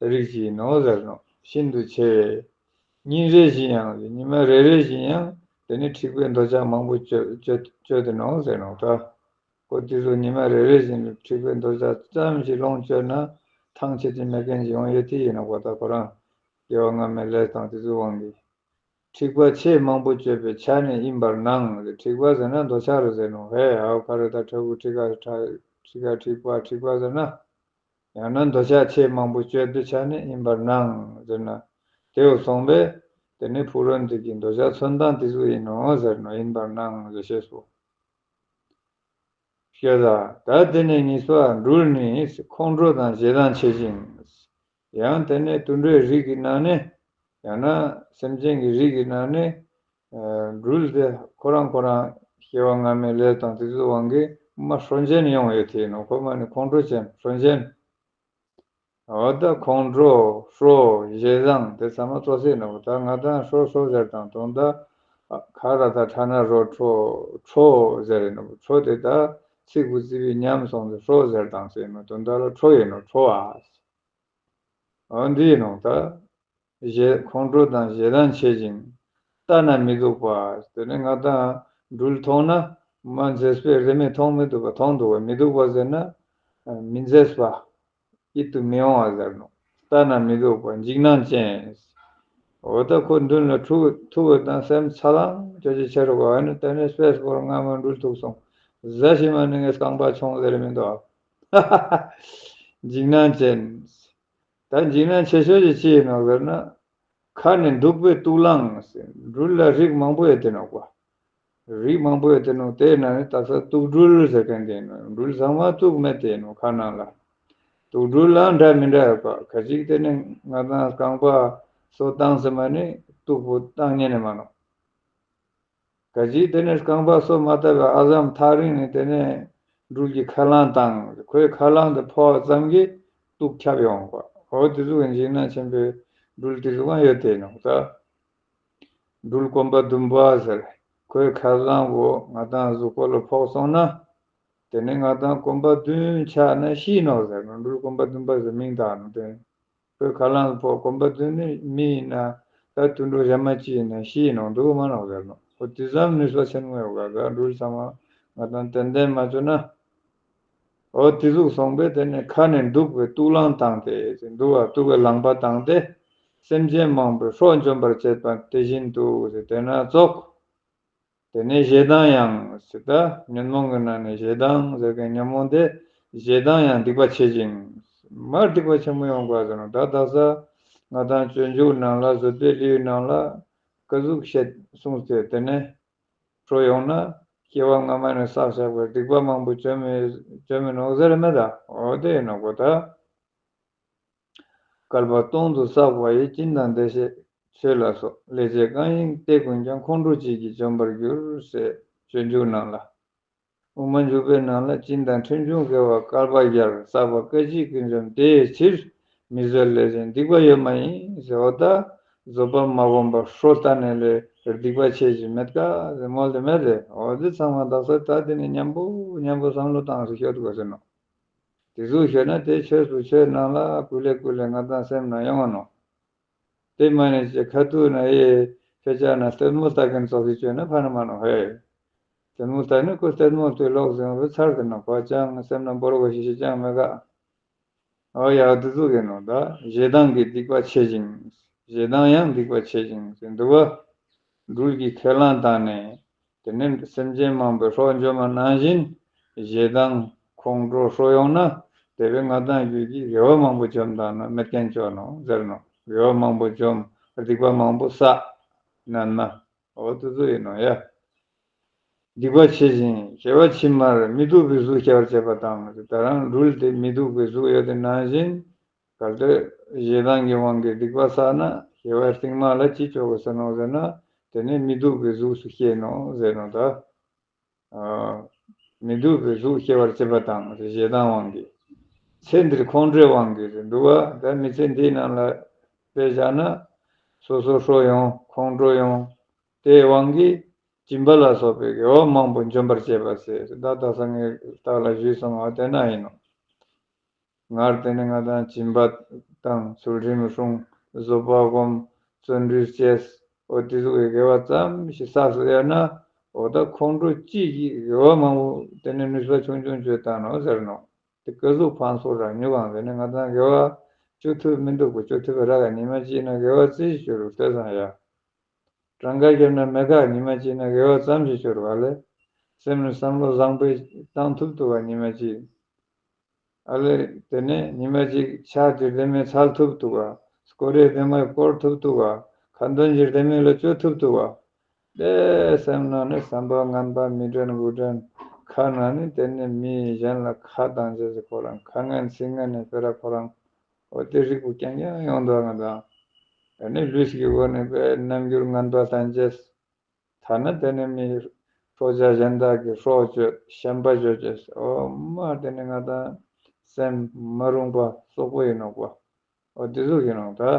རིགས་ཅིག་ཡིན་ནོག་ཟེར་ནོག་ཤིན་ཏུ་ཆེ་བས། ཉིན་རེ་བཞིན་ཡང་། ཉི་མ་རེ་རེ་བཞིན་ཡང་དེ་ནི་འཁྲིག་པའི་འདོད་ཆགས་མང་པོ་སྤྱོད་སྤྱོད་སྤྱོད་དེ་ནོག་ཟེར་ནོག་ད། ཁོ་དེ་ཚོ་ཉི་མ་རེ་རེ་བཞིན་དུ་འཁྲིག་པའི་འདོད་ཆགས་ཙམ་ཞིག་ལོངས་སྤྱོད་ན། ཐང་ཆད་ཀྱི་མེད་མཁན་ཞིག་ཡོང་ཡོད་དེ་ཡིན་ནོག་པ། ད་ཁོ་རང་སྐྱེ་བ་སྔ་མའི་ལས་དང་དེ་ཚོའི་དབང་གིས། འཁྲིག་པ་ཆེས་མང་པོ་སྤྱོད་པའི་ཆ་ནས་ཡིན་པར་སྣང་། འཁྲིག་པ་ཟེར་ན་འདོད་ཆགས་རེད་ཟེར་ནོག་ཧེ་ཨའོ་ཁ་རེ་ད་ཁྲ་བུ་འཁྲིག་ག་ཁྲ་འཁྲིག་ག་འཁྲིག་པ་འཁྲིག་པ་ཟེར་ན། ཡང་ན་འདོད་ཆགས་ཆེས་མང་པོ་སྤྱོད་པའི་ཆ་ནས་ཡིན་པར་སྣང་ཟེར་ན། དེའུ་སོང་པས། དེ་ནི་ཕུག་རོན་དེ་གི་འདོད་ཆགས་མཚོན་སྟངས་དེ་ཚོ་ཡིན་ནོག་ཟེར་ནོག་ཡིན་པར་སྣང་ཟེར་ཤེས་སོ། ཤེས་ད། ད་དེ་ནས་གཉིས་པ་སྦྲུལ་ནི་ཁོང་ཁྲོ་དང་ཞེ་སྡང་ཆེ་ཞིང་། ཡང་དེ་ནས་དུད་འགྲོའི་རིགས་ཀྱི་ནང་ནས། ཡང་ན་སེམས་ཅན་གྱི་རིགས་ཀྱི་ནང་ནས། ཨ་སྦྲུལ་དེ་ཁོ་རང་ཁོ་རང་སྐྱེ་བ་སྔ་མའི་ལས་དང་དེ་ཚོའི་དབང་གིས་མ་ཁྲོ་ཆེན་ཡོང་ཡོད་དེ་ཡིན་ནོག་ཁོ་མ་ནི་ཁོང་ཁྲོ་ཅན་ཁྲོ་ཆེན། འོ་ད་ཁོང་ཁྲོ། ཁྲོ། ཞེ་སྡང་དེ་ཚང་མ་ཙོགས་ཟེར་ནོག་ད་ང་དང་ཁྲོ་ཁྲོ་ཟེར་དང་དོན་དག་ཁ་ར་ད་ཁྲ་ན་རོ་ཁྲོ། ཁྲོ་ཟེར་ཡིན་ནོག་ཁྲོ་དེ་ད་ཚིག་གུ་བརྩི་བའི་ཉམས་སོང་སྟེ་ཁྲོ་ཟེར་དང་ཟེར་ནོག་དོན་དག་ལ་ཁྲོ་ཡིན་ནོག་ཁྲོ་བ། འོ་འདི་ཡིན་ནོག་ད། ཞེ་ཁོང་ཁྲོ་དང་ཞེ་སྡང་ཆེ་ཞིང་། ལྟ་ན་མི་སྡུག་པ། དེ་ནི་ང་དང་སྦྲུལ་མཐོང་ན་མ་མཛེས་པའི་རེ་མིག་མཐོང་མི་སྡུག་པ་མཐོང་སྡུག་པ་མི་སྡུག་པ་ཟེར་ན། མི་མཛེས་པ། ཡིད་དུ་མི་འོང་བ་ཟེར་ནོག་ལྟ་ན་མི་སྡུག་པ་འཇིགས་སྣང་ཅན། འོ་ད་ཁོ་མདུན་ལ་ཐུག་ཐུག་པ་དང་སེམས་ཚ་ལང་ཅོ་ཅོ་ཆེ་རུ་གོ་ཨ་ནི་དེ་ནས་སྤེས་པོར་སྔ་མ་སྦྲུལ་ཐུག་སོང་། ཟ་ཞིག་མ་ནི་ངས་རྐང་པ་མཆོང་ཟེར་མི་འདུག་འཇིགས་སྣང་ཅན། ད་འཇིགས་སྣང་ཆེ་ཤོས་ཀྱི་ཅི་ཡིན་ནོག་ཟེར་ན། ཁ་ནི་གདུག་པའི་དུག་ལངས་ཟེར། སྦྲུལ་ལ་རིགས་མང་པོ་ཡོད་དེ་ནོག་པ། རིགས་མང་པོ་ཡོད་དེ་ནོག་དེའི་ནང་ནས་དག་ས་དུག་སྦྲུལ་ཟེར་མཁན་དེ་ཡིན་ནོག་སྦྲུལ་ཚང་མ་དུག་མེད་དེ་ཡིན་ནོག་ཁ་ནང་ལ། དུག་སྦྲུལ་ལའང་འདྲ་མི་འདྲ་ཡོད་པ། ག་ཅིག་དེ་ནི་ང་དང་རྐང་པ་སོ་བཏང་ཟེར་མ་ནི་སྟུག་པོ་བཏང་ཉན་ནི་མ་ནོག་ག་ཅིག་དེ་ནི་རྐང་པ་སོ་མ་བཏབ་པའི་ཨ་ཟམ་ཐག་རིང་ནས་དེ་ནས་སྦྲུལ་གྱི་ཁ་རླངས་བཏང་། ཁོའི་ཁ་རླངས་དེ་ཕོག་ཙམ་གྱིས་སྟུག་ཁྱབ་ཡོང་བ། འོ་དེ་ཚོ་གི་འཇིགས་སྣང་ཆེན་པོའི་སྦྲུལ་དེ་ཚོ་གང་ཡོད་དེ་ནོག་ད། སྦྲུལ་གོམ་པ་བདུན་པ་ཟེར། ཁོའི་ཁ་རླངས་བོ་ང་དང་གཟུགས་པོ་ལ་ཕོག་སོང་ན། དེ་ནི་ང་དང་གོམ་པ་བདུན་ཆགས་ན་ཤི་ནོག་ཟེར་ནོག་སྦྲུལ་གོམ་པ་བདུན་པ་ཟེར་མིང་བཏགས་ནོག་དེ། ཁོའི་ཁ་རླངས་ཕོག་གོམ་པ་བདུན་ནི་མི་ཡིན་ན། ད་དུད་འགྲོ་གཞན་མ་ཅི་ཡིན་ན་ཤི་ནོག་འདུག་མ་ནོག་ཟེར་ནོག་འོ་དེ་ཙམ་ནུས་པ་ཆེན་མོ་ཡོད་ག་ད་སྦྲུལ་ཚང་མ་ང་དང་ཏན་ཏན་མ་བཅོས་ན། འོ་དེ་ཟུག་སོང་པས་དེ་ནས་ཁ་ནས་འདུག་པའི་དུག་རླངས་བཏང་སྟེ་འདུག་པ་དུག་གི་རླངས་པ་བཏང་སྟེ། སེམས་ཅན་མང་པོའི་སྲོག་འཇོམས་པར་བྱེད་པ་དེ་བཞིན་དུ་ཟེར་དེ་ན་ཙོགས། དེ་ནས་ཞེ་སྡང་ཡང་ཟེར་ད་ཉོན་མོངས་ཀྱི་ནང་ནས་ཞེ་སྡང་ཟེར་མཁན་ཉོན་མོངས་དེ། ཞེ་སྡང་ཡང་སྡིག་པ་ཆེ་ཞིང་། མར་སྡིག་པ་ཆེན་མོ་ཡོང་དགོས་ཟེར་ནོག་ད་དག་ས་ང་དང་སྤྱོད་འཇུག་ནང་ལ་བཟོད་པའི་ལེའུའི་ནང་ལ་ཀ་ཟུག་བཤད་གསུངས་ཏེ་དེ་ནས། འཕྲོ་ཡོང་ན་སྐྱེ་བ་སྔ་མ་ནས་བསགས་བཞག་པའི་སྡིག་པ་མང་པོ་བཅོམ་མི་བཅོམ་མི་ནོག་ཟེར་མེད་ད། འོ་དེ་ཡིན་ནོག་གོ་ད། བསྐལ་པ་སྟོང་དུ་བསགས་པ་ཡི། སྦྱིན་དང་བདེ་གཤེགས་མཆོད་ལ་སོགས། ལེགས་སྤྱད་གང་ཡིན་དེ་ཀུན་ཀྱང་། ཁོང་ཁྲོ་གཅིག་གིས་འཇོམས་པར་འགྱུར། ཟེར་སྤྱོད་འཇུག་ནང་ལ། དབུ་མ་འཇུག་པའི་ནང་ལ་སྦྱིན་དང་ཕྲིན་ཆུང་དགེ་བ་བསྐལ་པ་བརྒྱར། བསགས་པ་སྐད་ཅིག་ཀུན་འཇོམས་དེ་ཡི་ཕྱིར། མི་བཟོད་ལས་གཞན་སྡིག་པ་ཡོད་མ་ཡིན། ཟེར་འོ་ད། བཟོད་པ་མ་བསྒོམས་པ་ཧྲོ་ལྟ་ནས་ལས་སྡིག་པ་ཆེ་ཞིག་མེད་ཀ་ཟེར་མོལ་དེ་མེད་དེ། འོ་དེ་ཚང་མ་དག་ས་ད་དེ་ནས་མཉམ་པོ་མཉམ་པོ་བསམ་བློ་བཏང་སུ་ཤོད་དགོས་ཟེར་ནོག་དེ་ཚོ་ཤོད་ན་དེ་ཆོས་སུ་ཆོས་ནང་ལ་ཀུ་ལེ་ཀུ་ལེ་ང་དང་སེམས་ནང་ཡོང་བ་ནོག་དེ་མ་ནས་ཅེ་ཁ་ཐུག་ན་ཡེ་ཕེ་ཆ་ན་སྟོན་མོ་ལྟ་མཁན་ཙོགས་ཤིག་བཅོས་ན་ཕ་ན་མ་ནོག་ཧེ། སྟོན་མོ་ལྟ་ནི་ཁོ་སྟོན་མོ་དེ་ལོག་ཟིན་བུ་ཚར་གི་ནོག་པ་ཅང་སེམས་ན་འབོར་བ་ཤི་ཤི་ཅང་མེད་ག་འོ་ཡག་དུ་ཟུག་ཡིན་ནོ་ད། ཞེ་སྡང་གི་སྡིག་པ་ཆེ་ཞིང་། ཞེ་སྡང་ཡང་སྡིག་པ་ཆེ་ཞིང་ཟེར་འདུག་བ། སྦྲུལ་གྱི་ཁས་བླངས་བཏང་ནས། དེ་ནས་སེམས་ཅན་མང་པོའི་སྲོག་འཇོམས་པ་ནང་བཞིན། ཞེ་སྡང་ཁོང་ཁྲོ་ཧྲོ་ཡོང་ན། དེ་བས་ང་དང་རྒྱུད་ཀྱི་དགེ་བ་མང་པོ་འཇོམས་དང་ན་མེད་མཁན་ཅོ་ནོ་ཟེར་ནོ། དགེ་བ་མང་པོ་འཇོམས། སྡིག་པ་མང་པོ་བསགས། ནན་མ། འོ་དུ་ཚོ་ཡིན་ནོ་ཡ། སྡིག་པ་ཆེ་ཞིང་ཞི་བ་ཕྱི་མར་མི་སྡུག་པའི་གཟུགས་སྐྱེ་བར་བྱེད་པ་དང་། ད་རང་སྦྲུལ་དེ་མི་སྡུག་པའི་གཟུགས་ཡོད་དེ་ནང་བཞིན། གལ་ཏེ་ཞེ་སྡང་གི་དབང་གིས་སྡིག་པ་བསགས་ན་ཞི་བའི་རྟིང་མ་ལ་ཅི་ཆོག་གི་ཟེར་ནོ་ཟེར་ན། དེ་ནི་མི་སྡུག་པའི་གཟུགས་སུ་སྐྱེ་ནོ་ཟེར་ནོ་ད། མི་སྡུག་པའི་གཟུགས་སྐྱེ་བར་བྱེད་པ་དང་ཞེ་སྡང་དབང་གིས། ཚེ་འདིར་ཁོང་ཁྲོའི་དབང་གིས་འདུག་བ། ད་མི་ཚེ་འདིའི་ནང་ལ་དཔེ་བཞག་ན། སོ་སོ་ཧྲོ་ཡོང་ཁོང་ཁྲོ་ཡོང་། དེའི་དབང་གིས་སྦྱིན་པ་ལ་སོགས་པའི་དགེ་བ་མང་པོ་འཇོམས་པར་བྱེད་པ་ཟེར་ད་ད་ས་ངས་རྟགས་ལ་ཞུས་སོང་བ་དེ་ན་ཡིན་ནོ། ངར་དེ་ནི་ང་དང་སྦྱིན་པ་དང་ཚུལ་ཁྲིམས་སྲུང་བཟོད་པ་སྒོམ་བརྩོན་འགྲུས་བཅས་འོ་དེ་ཚོ་གི་དགེ་བ་ཙམ་ཞིག་བསགས་སུ་ཡོད་ན། འོ་ད་ཁོང་ཁྲོ་གཅིག་གིས་དགེ་བ་མང་པོ་དེ་ནི་ནུས་པ་ཆུང་ཆུང་བཅོས་བཏང་ནོ་ཟེར་ནོ། དེ་ཀ་ཟུག་ཕངས་སོ་ར་ཉུ་གང་དེ་ནི་ང་དང་དགེ་བ་བཅོ་ཐུབ་མི་འདུག་གོ་བཅོ་ཐུབ་པའི་ར་ག་ཉི་མ་གཅིག་ན་དགེ་བ་རྩི་ཞིག་བཅོ་རུ་ལྟོས་སང་ཡ། གྲངས་ཀ་བརྒྱབ་ན་མེད་ཀ་ཉི་མ་གཅིག་ན་དགེ་བ་ཙམ་ཞིག་ཤོར་བ་ལས། སེམས་ནི་བསམ་བློ་བཟང་པོས་བཏང་ཐུབ་ཐུབ་པ་ཉི་མ་གཅིག་ཨ་ལས་དེ་ནས་ཉི་མ་གཅིག་ཕྱག་ཅིག་དེ་མིན་འཚལ་ཐུབ་ཐུབ་པ། སྐོར་རེ་དེ་མིན་སྐོར་ཐུབ་ཐུབ་པ། ཁ་འདོན་ཅིག་དེ་མིན་ལ་བཅོ་ཐུབ་ཐུབ་པ། དེ་སེམས་ནང་ནས་བསམ་པ་ངན་པ་མི་དྲན་དགུ་དྲན། ཁ་ནང་ནས་དེ་ནས་མི་གཞན་ལ་ཁ་བཏང་བྱས་སུ་ཁོ་རང་ཁ་ངན་ཚིག་ངན་ནས་སྤེ་ར་ཁོ་རང་། འོ་དེ་རིགས་པོ་རྐྱང་རྐྱང་ཡོང་འདུག་ང་དང་། དེ་ནས་ལུས་ཀྱི་སྒོ་ནས་པའི་རྣམ་འགྱུར་ངན་པ་ལྷན་སྐྱེས། ཐ་ན་དེ་ནས་མི་སྲོག་ཆགས་གཞན་དག་གི་སྲོག་གཅོད་ཤན་པ་གཅོད་ཅེས་འོ་མ་དེ་ནས་ང་དང་སེམས་མ་རུངས་པ་སོག་པོ་ཡིན་ནོག་པ། འོ་དེ་ཚོ་ཡིན་ནོག་ད།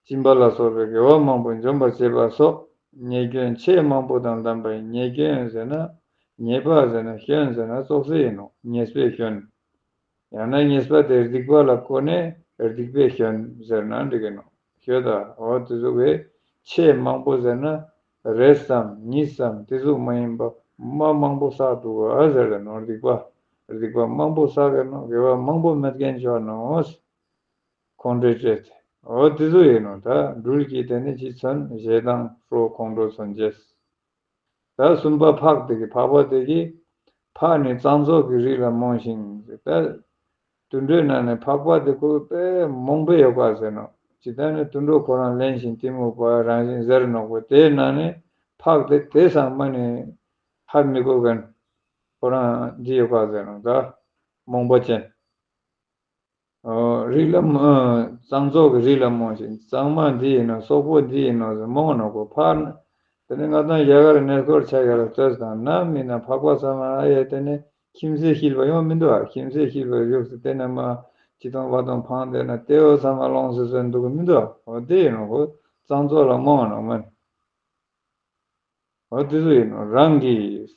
སྦྱིན་པ་ལ་སོགས་པའི་དགེ་བ་མང་པོ་འཇོམས་པར་བྱེད་པ་སོགས་ཉེས་སྐྱོན་ཆེས་མང་པོ་དང་ལྡན་པ་ཡིན། ཉེས་སྐྱོན་ཟེར་ན་ཉེས་པ་ཟེར་ན་སྐྱོན་ཟེར་ན་ཙོགས་ཟེར་ཡིན་ནོག་ཉེས་པའི་སྐྱོན། ཡང་ན་ཉེས་པ་དེ་སྡིག་པ་ལ་བཀོད་ནས་སྡིག་པའི་སྐྱོན་ཟེར་ན་འགྲིག་གི་ནོག་ཤོད་ད། འོ་དེ་ཚོ་གི་ཆེས་མང་པོ་ཟེར་ན་རེ་ཙམ་གཉིས་ཙམ་དེ་ཚོ་མ་ཡིན་པ་མ་མང་པོ་བསགས་འདུག་ག་ཟེར་རེ་ནོ། སྡིག་པ་སྡིག་པ་མང་པོ་བསགས་གི་ནོ། དགེ་བ་མང་པོ་མེད་མཁན་ཆོག་ནོ། ཁོང་ཁྲོས་སྤྲད་དེ་འོ་དེ་ཚོ་ཡིན་ནོ། ད་སྦྲུལ་གྱི་དེ་ནི་ཅི་མཚོན་ཞེ་སྡང་ཁྲོ་ཁོང་ཁྲོ་མཚོན་བྱེད། ད་གསུམ་པ་ཕག་དེ་གི་ཕག་པ་དེ་གི་ཕག་ནི་གཙང་བཙོག་གི་རིགས་ལ་རྨོངས་ཤིང་། ད་དུད་འགྲོའི་ནང་ནས་ཕག་པ་དེ་ཁོ་དཔེ་རྨོངས་པའི་ཡོད་པ་ཟེར་ནོ། ཇི་ལྟར་ནི་དུད་འགྲོ་ཁོ་རང་གླེན་ཞིང་གཏི་མུག་པ་རང་བཞིན་ཟེར་ནོ་གོ། དེའི་ནང་ནས་ཕག་དེ་དེ་ཚང་མ་ནི་ཧ་མི་གོ་མཁན་ཁོ་རང་འདི་ཡོད་པ་ཟེར་ནོ། ད་རྨོངས་པ་ཅན། རིགས་ལ་རྨོངས། གཙང་བཙོག་གི་རིགས་ལ་རྨོངས་ཤིང་། གཙང་མ་འདི་ཡིན་ནོ། སོག་པོ་འདི་ཡིན་ནོ་ཟེར་རྨོངས་ནོ་གོ། ཕར་དེ་ནས་ང་དང་རྒྱ་གར་གནས་སྐོར་ཆ་ག་ལ་ལྟོས་དང་། ན་མིན་ན་འཕགས་པ་ཚང་མ་ཨ་ཡེ་དེ་ནས་ཁྱིམ་མཚེས་ཤིལ་པ་ཡོང་མི་འདུག་ཨ། ཁྱིམ་མཚེས་ཤིལ་པ་བཞུགས་སུ་དེ་ནས་མ་ཅི་དང་བ་དང་འཕང་དེ་ན་ལྟེ་བ་ཚང་མ་ལོངས་སུ་ཟོན་འདུག་གི་མི་འདུག་ཨ། འོ་དེ་ཡིན་ནོ་གོ། གཙང་བཙོག་ལ་རྨོངས་ནོ་མིན། འོ་དེ་ཚོ་ཡིན་ནོ་རང་གི།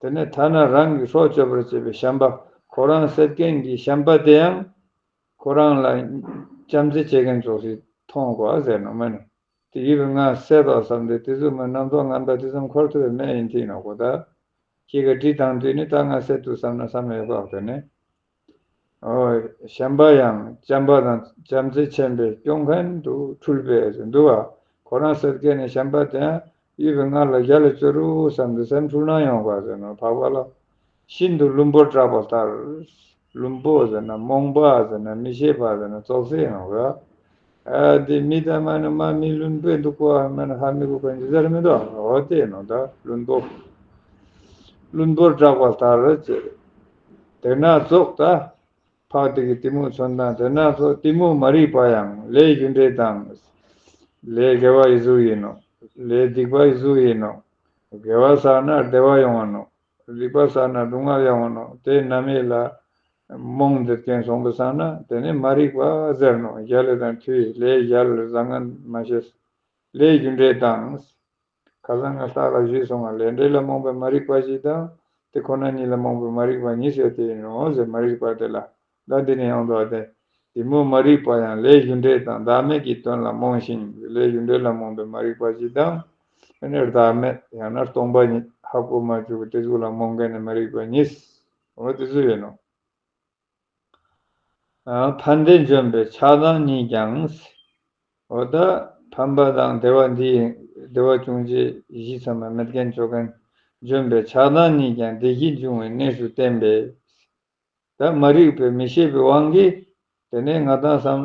དེ་ནས་ཐ་ན་རང་གི་སྲོག་གཅོད་པར་བྱེད་པའི་བྱམས་པ། ཁོ་རང་བསད་མཁན་གྱི་བྱམས་པ་དེ་ཡང་ཁོ་རང་ལ་བྱམས་བརྩེ་བྱེད་མཁན་ཙོགས་ཤིག་མཐོང་དགོས་ཟེར་ནོ་མ་ནི། དེ་ཡིན་པས་ང་བསད་དོ་བསམ་སྟེ་དེ་ཚོ་མི་རྣམ་རྟོག་ངན་པ་དེ་ཙམ་འཁོར་ཐུབ་པའི་མེད་ཡིན་ཐིག་ནོ་གོ། ད་ཁྱེད་ཀྱི་བྲིས་དང་དུས་ནི་ད་ང་བསད་དུ་བསམ་ན་བསམ་ཡོད་པ་དེ་ནི། ཨོ། བྱམས་པ་ཡང་བྱམས་པ་དང་བྱམས་བརྩེ་ཆེན་པོས་སྐྱོང་མཁན་དུ་འཁྲུལ་པས་ཟེར་འདུག་བ། ཁོ་རང་བསད་མཁན་ནི་བྱམས་པ་དེ་ཡང་ཡོད་པའི་ང་ལ་རྒྱལ་ལ་བཅོལ་རུ་བསམ་དུ་སེམས་འཁྲུལ་སྣང་ཡོང་བ་ཟེར་ནོ་འཕགས་པ་ལ། ཤིན་ཏུ་བླུན་པོར་གྲགས་པ་ལྟར། བླུན་པོ་ཟེར་ན་རྨོངས་པ་ཟེར་ན་མི་ཤེས་པ་ཟེར་ན་ཙོག་སེ་ཡོང་བ། ཨ་དེ་མི་དང་མ་ནི་མ་མི་བླུན་པོའི་འདུག་པ་མ་ནི་ཧ་མི་གོ་ག་འཇི་ཟེར་མི་འདུག་འོ་དེ་ནོ་ད་བླུན་པོ། བླུན་པོར་གྲགས་པ་ལྟར་ཟེར། དེ་ན་ཙོག་ད། ཕག་དེ་གི་གཏི་མུག་མཚོན་དང་དེ་ན་ཙོག་གཏི་མུག་མ་རིག་པ་ཡང་ལས་རྒྱུ་འབྲས་དང་། ལས་དགེ་བ་ཡི་གཟུགས་ཡིན་ནོ། ལས་སྡིག་པ་ཡི་གཟུགས་ཡིན་ནོ། དགེ་བ་བསགས་ན་བདེ་བ་ཡོང་བ་ནོ། སྡིག་པ་བསགས་ན་སྡུག་བསྔལ་ཡོང་བ་ནོ། དེ་རྣམ་དབྱེ་ལ་རྨོངས་མཛད་མཁན་སོང་པ་སང་ན་དེ་ནི་མ་རིག་པ་ཟེར་ནོ། རྒྱལ་ལ་དང་མཐུའི་ལས་རྒྱལ་ལ་བཟང་ངན་མ་ཤེས། ལས་རྒྱུ་འབྲས་དང་། ཁ་སང་ང་ལྟ་ལ་ཞུས་སོང་ང་། ལས་འབྲས་ལ་རྨོངས་པའི་མ་རིག་པ་ཞིག་དང་། དེ་ཁོ་ན་ཉིད་ལ་རྨོངས་པའི་མ་རིག་པ་གཉིས་ཡོད་དེ་ཡིན་ནོ་ཟེར། མ་རིག་པ་དེ་ལ་ད་འདི་ནས་ཡང་དོ་སྟེ། གཏི་མུག་མ་རིག་པ་ཡང་ལས་རྒྱུ་འབྲས་དང་བདག་མེད་ཀྱི་དོན་ལ་རྨོངས་ཤིང་། ལས་རྒྱུ་འབྲས་ལ་རྨོངས་པའི་མ་རིག་པ་ཞིག་དང་། ཨ་ནི་བདག་མེད་ཡང་ན་སྟོང་པ་ཉིད་ཧ་གོ་མ་བཅུག་པའི་དེ་ཚོ་ལ་རྨོངས་མཁན་ནི་མ་རིག་པ་གཉིས། འོ་དེ་ཚོ་ཡིན་ནོ། ཕན་བདེ་འཇོམས་པའི་ཆགས་སྡང་གཉིས་ཀྱང་། འོ་ད་ཕན་པ་དང་བདེ་བ་འདི་བདེ་བ་ཅུང་ཟད་བཞི་ཙམ་མ་མེད་མཁན་ཆོག་མཁན་འཇོམས་པའི་ཆགས་སྡང་གཉིས་ཀྱང་བདེ་སྐྱིད་འབྱུང་བའི་གནས་སུ་བསྟན་པས། ད་མ་རིག་པའི་མི་ཤེས་པའི་དབང་གིས་དེ་ནས་ང་དང་བསམ་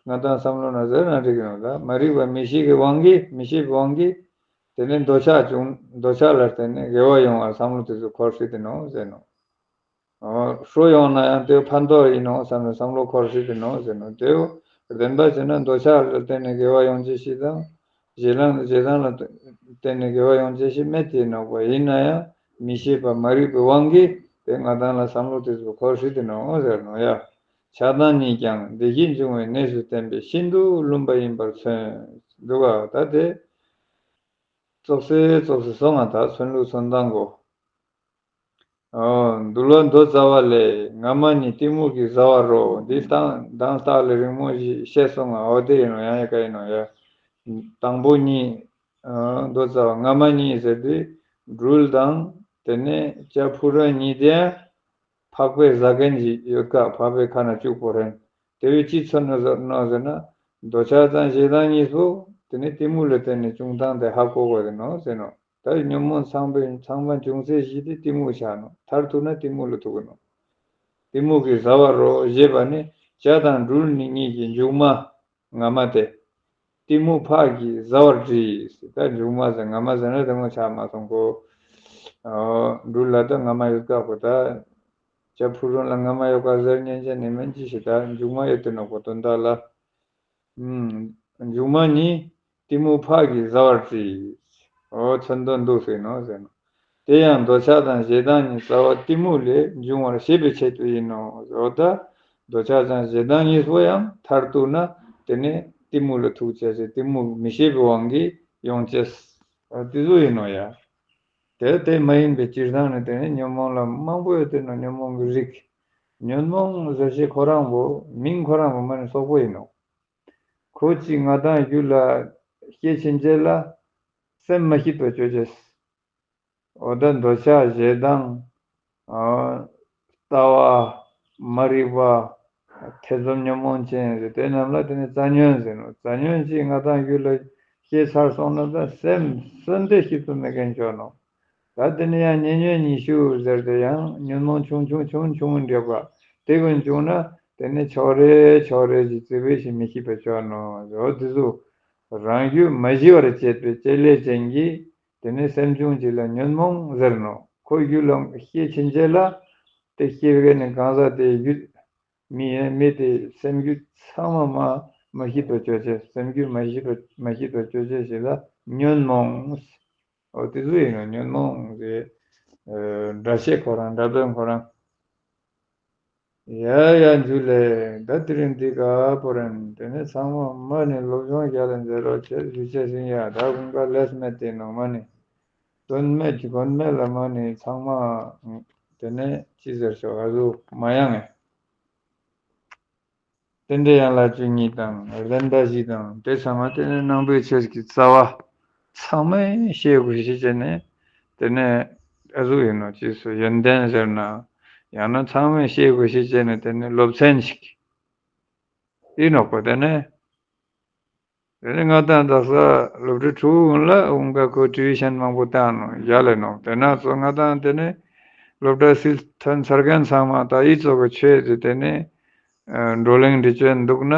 ང་དང་བསམ་བློ་ན་ཟེར་ན་འགྲིག་གི་ནོ། ད་མ་རིག་པ་མི་ཤེས་ཀྱི་དབང་གིས་མི་ཤེས་པའི་དབང་གིས་དེ་ནས་འདོད་ཆགས་བྱུང་། འདོད་ཆགས་ལ་བརྟེན་ནས་དགེ་བ་ཡོང་བར་བསམ་བློ་དེ་ཚོ་འཁོར་སྲིད་དེ་ནོ་ཟེར་ནོ། ཨོ། ཧྲོ་ཡོང་ན་ཡང་དེ་ཕན་ཐོགས་ཡིན་ནོ་བསམ་ནས་བསམ་བློ་འཁོར་སྲིད་དེ་ནོ་ཟེར་ནོ། དེའོ་བདེན་པ་བྱས་ན་འདོད་ཆགས་ལ་བརྟེན་ནས་དགེ་བ་ཡོང་ཅེས་ཤིག་དང་། ཞེ་སྡང་ཞེ་སྡང་ལ་བརྟེན་ནས་དགེ་བ་ཡོང་ཅེས་ཤིག་མེད་དེ་ནོ་བ། ཡིན་ན་ཡང་མི་ཤེས་པ་མ་རིག་པའི་དབང་གིས་དེ་ང་དང་ལ་བསམ་བློ་དེ་ཚོ་འཁོར་སྲིད་དེ་ནོ་ཟེར་ནོ་ཡ། ཆགས་སྡང་གཉིས་ཀྱང་བདེ་སྐྱིད་འབྱུང་བའི་གནས་སུ་བསྟན་པས་ཤིན་ཏུ་བླུན་པ་ཡིན་པར་མཚོན་འདུག་ག་ད་དེ་ཙོག་སེ་ཙོག་སེ་སོང་ང་ད་མཚོན་ལུགས་མཚོན་སྟངས་གོ། འདུལ་བ་མདོ་རྩ་བ་ལས། སྔ་མ་ཉིད་གཏི་མུག་གི་བཟའ་བ་རོ། འདི་དང་དང་རྟགས་ལས་རིང་མོ་ཞིག་བཤད་སོང་ང་། འོ་དེ་ཡིན་ནོ་ཡང་ཡ་ག་ཡིན་ནོ་ཡ། དང་པོ་གཉིས། མདོ་རྩ་བ་སྔ་མ་གཉིས་ཟེར་དུས་སྦྲུལ་དང་དེ་ནས་ལྕགས་ཕུ་རོན་གཉིས་དེ་ཡང་ཕག་པས་ཟ་མཁན་ཞིག་ཡོད་ཀ་ཕག་པའི་ཁ་ན་བཅུག་པོ་རེད། དེ་བས་ཅི་མཚོན་ནོ་ཟེར་ན། འདོད་ཆགས་དང་ཞེ་སྡང་གཉིས་པོ་དེ་ནི་གཏི་མུག་ལ་བརྟེན་ནས་བྱུང་སྟངས་དེ་ཧ་གོ་དགོས་ཀྱི་ནོ་ཟེར་ནོ། ད་ཉོན་མོངས་ཚང་པའི་ཚང་མ་འབྱུང་ཚད་བཞི་དེ་གཏི་མུག་ཆགས་ནོ། མཐར་ཐུག་ན་གཏི་མུག་ལ་ཐུག་གི་ནོ། གཏི་མུག་གི་བཟའ་བ་རོ་ཞེས་པ་ནི་བྱ་དང་སྦྲུལ་ནི་གཉིས་ཀྱི་མཇུག་མ་སྔ་མ་སྟེ། གཏི་མུག་ཕག་གིས་བཟའ་བར་བྲིས། ད་མཇུག་མ་ཟེར་སྔ་མ་ཟེར་ན་དེ་མོ་ཆགས་མ་སོང་གོ། སྦྲུལ་ལ་ད་སྔ་མ་ཡོད་ཀ་གོ། ད་ལྕགས་ཕུ་རོན་ལ་སྔ་མ་ཡོད་ཀ་ཟེར་ཉན་ཅན་ནི་མན་ཅི་ཞིག་ད་མཇུག་མ་ཡོད་དེ་ནོ་གོ་དོན་དག་ལ། མཇུག་མ་ནི་གཏི་མུག་ཕག་གིས་བཟའ་བར་བྲིས། འོ་མཚོན་དོན་འདུག་ཟེར་ནོ་ཟེར་ནོ། དེ་ཡང་འདོད་ཆགས་དང་ཞེ་སྡང་གཉིས་རྩ་བ་གཏི་མུག་ལས་འབྱུང་བར་བྱེད་པའི་ཆེད་དུ་ཡིན་ནོ། འོ་ད་འདོད་ཆགས་དང་ཞེ་སྡང་གཉིས་པོ་ཡང་མཐར་གཏུགས་ན་དེ་ནི་གཏི་མུག་ལ་ཐུག་བྱས་ཏེ་གཏི་མུག་མི་ཤེས་པའི་དབང་གིས་ཡོང་ཅེས། འོ་དེ་ཚོ་ཡིན་ནོ་ཡ། དེ་དེ་མ་ཡིན་པའི་སྤྱིར་བཏང་ནི་དེ་ནི་ཉོན་མོངས་ལ་མང་པོ་ཡོད་དེ་ནོ། ཉོན་མོངས་ཀྱི་རིགས། ཉོན་མོངས་ཟེར་བྱེད་ཁོ་རང་བོ་མིང་ཁོ་རང་བོ་མ་ནི་སོག་པོ་ཡིན་ནོ། ཁོ་གཅིག་ང་དང་རྒྱུད་ལ་སྐྱེས་ཕྱིན་ཆད་ལ་སེམས་མ་སྐྱིད་པ་བཅོ་བྱེད། འོ་ད་འདོད་ཆགས་ཞེ་སྡང་། ལྟ་བ། མ་རིག་པ། ཐེ་ཚོམ་ཉོན་མོངས་ཅན་ཟེར་དེ་རྣམས་ལ་དེ་ནི་རྩ་ཉོན་ཟེར་ནོ། རྩ་ཉོན་གཅིག་ང་དང་རྒྱུད་ལ་སྐྱེས་ཚར་སོང་ན་ད་སེམས་སུན་ཏེ་སྐྱིད་པོ་མེད་མཁན་བཅོ་ནོ། ད་དེ་ནི་ཡང་ཉེ་ཉོན་ཉི་ཤུ་ཟེར་ཏེ་ཡང་ཉོན་མོངས་ཆུང་ཆུང་ཆུང་ཆུང་འདྲེས་པ་དེ་ཀུན་བྱུང་ན་དེ་ནི་ཕྱོགས་རེ་ཕྱོགས་རེ་གི་རྩིས་པའི་ཞིག་མི་ཤེས་པའི་ཆོག་ནོ། འོ་དེ་ཚོ་རང་རྒྱུད་མ་ཞི་བར་བྱེད་པའི་བྱེད་ལས་ཅན་གྱི་དེ་ནི་སེམས་བྱུང་གཅིག་ལ་ཉོན་མོངས་ཟེར་ནོ། ཁོ་རྒྱུད་ལ་སྐྱེས་ཕྱིན་ཆད་ལ་དེ་སྐྱེ་བའི་ནི་གང་ཟག་དེའི་རྒྱུད་ མི་ཡིན་མི་དེ་སེམས་རྒྱུད་ཚང་མ་མ་མ་ཤེས་པ་བཅོ་བྱེད། སེམས་རྒྱུད་མ་ཤེས་པ་མ་ཤེས་པ་བཅོ་བྱེད་ཞིག་ལ་ཉོན་མོངས། འོ་དེ་ཚོ་ཡིན་ནོ། ཉོན་མོངས་ཟེར། ཨ་དགྲ་བཤད་ཁོ་རང་དགྲ་དོན་ཁོ་རང་། ཡ་ཡ་འཇུ་ལེ། ད་དེ་རིང་འདི་ག་པོ་རེད། དེ་ནས་ཚང་མ་མ་ནི་སློབ་སྦྱོང་རྒྱ་ལ་མཛད་རོགས་བྱེད། ཞུ་བྱེད་ཟིན་ཡ། ད་ཀུན་དགའ་ལས་མེད་དེ་ནོ། མ་ནི་དོན་མེད་ཀྱི་དོན་མེད་ལ་མ་ནི་ཚང་མ་དེ་ནས་ཅི་ཟེར་ཆོག་ཨ་ཟུག་མ་ཡང་ངས། རྟེན་འབྲེལ་ཡན་ལག་བཅུ་གཉིས་དང་བདེན་པ་བཞི་དང་དེ་ཚང་མ་དེ་ནས་ནང་པའི་ཆོས་ཀྱི་རྩ་བ་ཚང་མས་ཤེས་དགོས་ཞེས་བྱས་ནས། དེ་ནས་ཨ་ཟུག་ཡིན་ནོ། ཅིས་སུ་ཡོན་ཏན་ཟེར་ན་ཡང་ན་ཚང་མས་ཤེས་དགོས་ཞེས་བྱས་ནས་དེ་ནས་སློབ་ཚན་ཞིག་ཡིན་ནོ་གོ། དེ་ནས་དེ་ནས་ང་དང་དག་ས་སློབ་གྲྭ་དྲུག་གུན་ལ་འུང་ག་ཁོ་ཊི་བི་ཤན་མང་པོ་བཏང་ནོ། རྒྱ་ལས་ནོ། དེ་ན་ཚོ་ང་དང་དེ་ནས་སློབ་གྲྭ་སིལ་ཐོན་ཚར་མཁན་ཚང་མ་ད་ཡིད་ཚོ་གི་ཆོས་དེ་དེ་ནས་ཨ་བགྲོ་གླེང་འདྲི་བྱེད་འདུག་ན།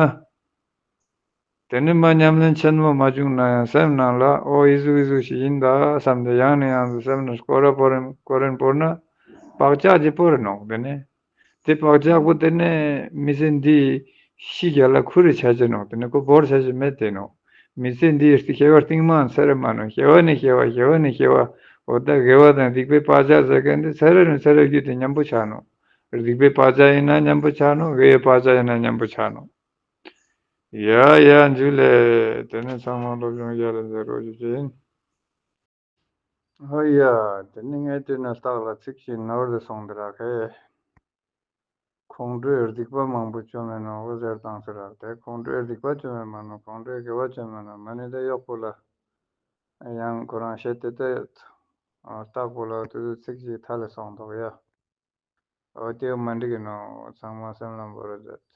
དེ་ནི་མ་ཉམས་ལེན་ཆེན་མོ་མ་བྱུང་ན་ཡང་སེམས་ནང་ལ་ཨོ་ཨི་ཟུག་ཨི་ཟུག་ཞིག་ཡིན་ད་བསམ་སྟེ་ཡང་ནས་ཡང་དུ་སེམས་ནང་སྐོར་ར་སྐོར་རིན་སྐོར་རིན་སྤོར་ན་བག་ཆགས་ཀྱི་སྤོ་རེ་ནོག། དེ་ནས་དེ་བག་ཆགས་པོ་དེ་ནས་མི་ཚེ་འདི་ཤི་རྒྱ་ལ་ཁུ་རེ་ཆ་ཆེ་ནོག། དེ་ནས་ཁོ་བོར་ཆ་ཆེ་མེད་དེ་ནོག། མི་ཚེ་འདི་སྟེ་སྐྱེ་བ་རྟིང་མ་ཚེ་རེ་མ་ནོག། སྐྱེ་བ་ནས་སྐྱེ་བ། སྐྱེ་བ་ནས་སྐྱེ་བ། འོ་ད་དགེ་བ་དང་སྡིག་པའི་བག་ཆགས་ཟེར་མཁན་དེ་ཚེ་རེ་ནས་ཚེ་རེ་བརྒྱུད་དེ་མཉམ་པོ་ཆགས་ནོག། སྡིག་པའི་བག་ཆགས་ཡིན་ན་མཉམ་པོ་ཆགས་ནོག། དགེ་བའི་བག་ཆགས་ཡིན་ན་མཉམ་པོ་ཆགས་ནོག། ཡ་ཡ་འཇུ་ལེ། དེ་ནས་ཚང་མ་སློབ་སྦྱོང་རྒྱ་ལ་མཛད་རོགས་ཞུ་རྒྱུ་ཡིན། ཧོ་ཡ། དེ་ནི་ངས་བལྟས་ན་རྟགས་ལ་ཚིག་ཅིག་ནོར་དུ་སོང་འདི་ར་ཁེ། ཁོང་ཁྲོས་སྡིག་པ་མང་པོ་བཅོམ་མེད་ནོ་འོ་ཟེར་བཏང་ཟེར་ར། དེ་ཁོང་ཁྲོས་སྡིག་པ་བཅོམ་མེད་མ་ནོ། ཁོང་ཁྲོས་དགེ་བ་བཅོམ་མེད་ནོ། མ་ནི་དེ་གཡོག་པོ་ལ་ཡང་ཁོ་རང་བཤད་དེ་ད་ཡོད། རྟགས་པོ་ལ་དུ་དུ་ཚིག་ཅིག་མཐའ་ལ་སོང་འདུག་ཡ། འོ་དེ་མ་འགྲིག་གི་ནོ། ཚང་མ་སེམས་ལ་འབོར་རོགས་མཛད།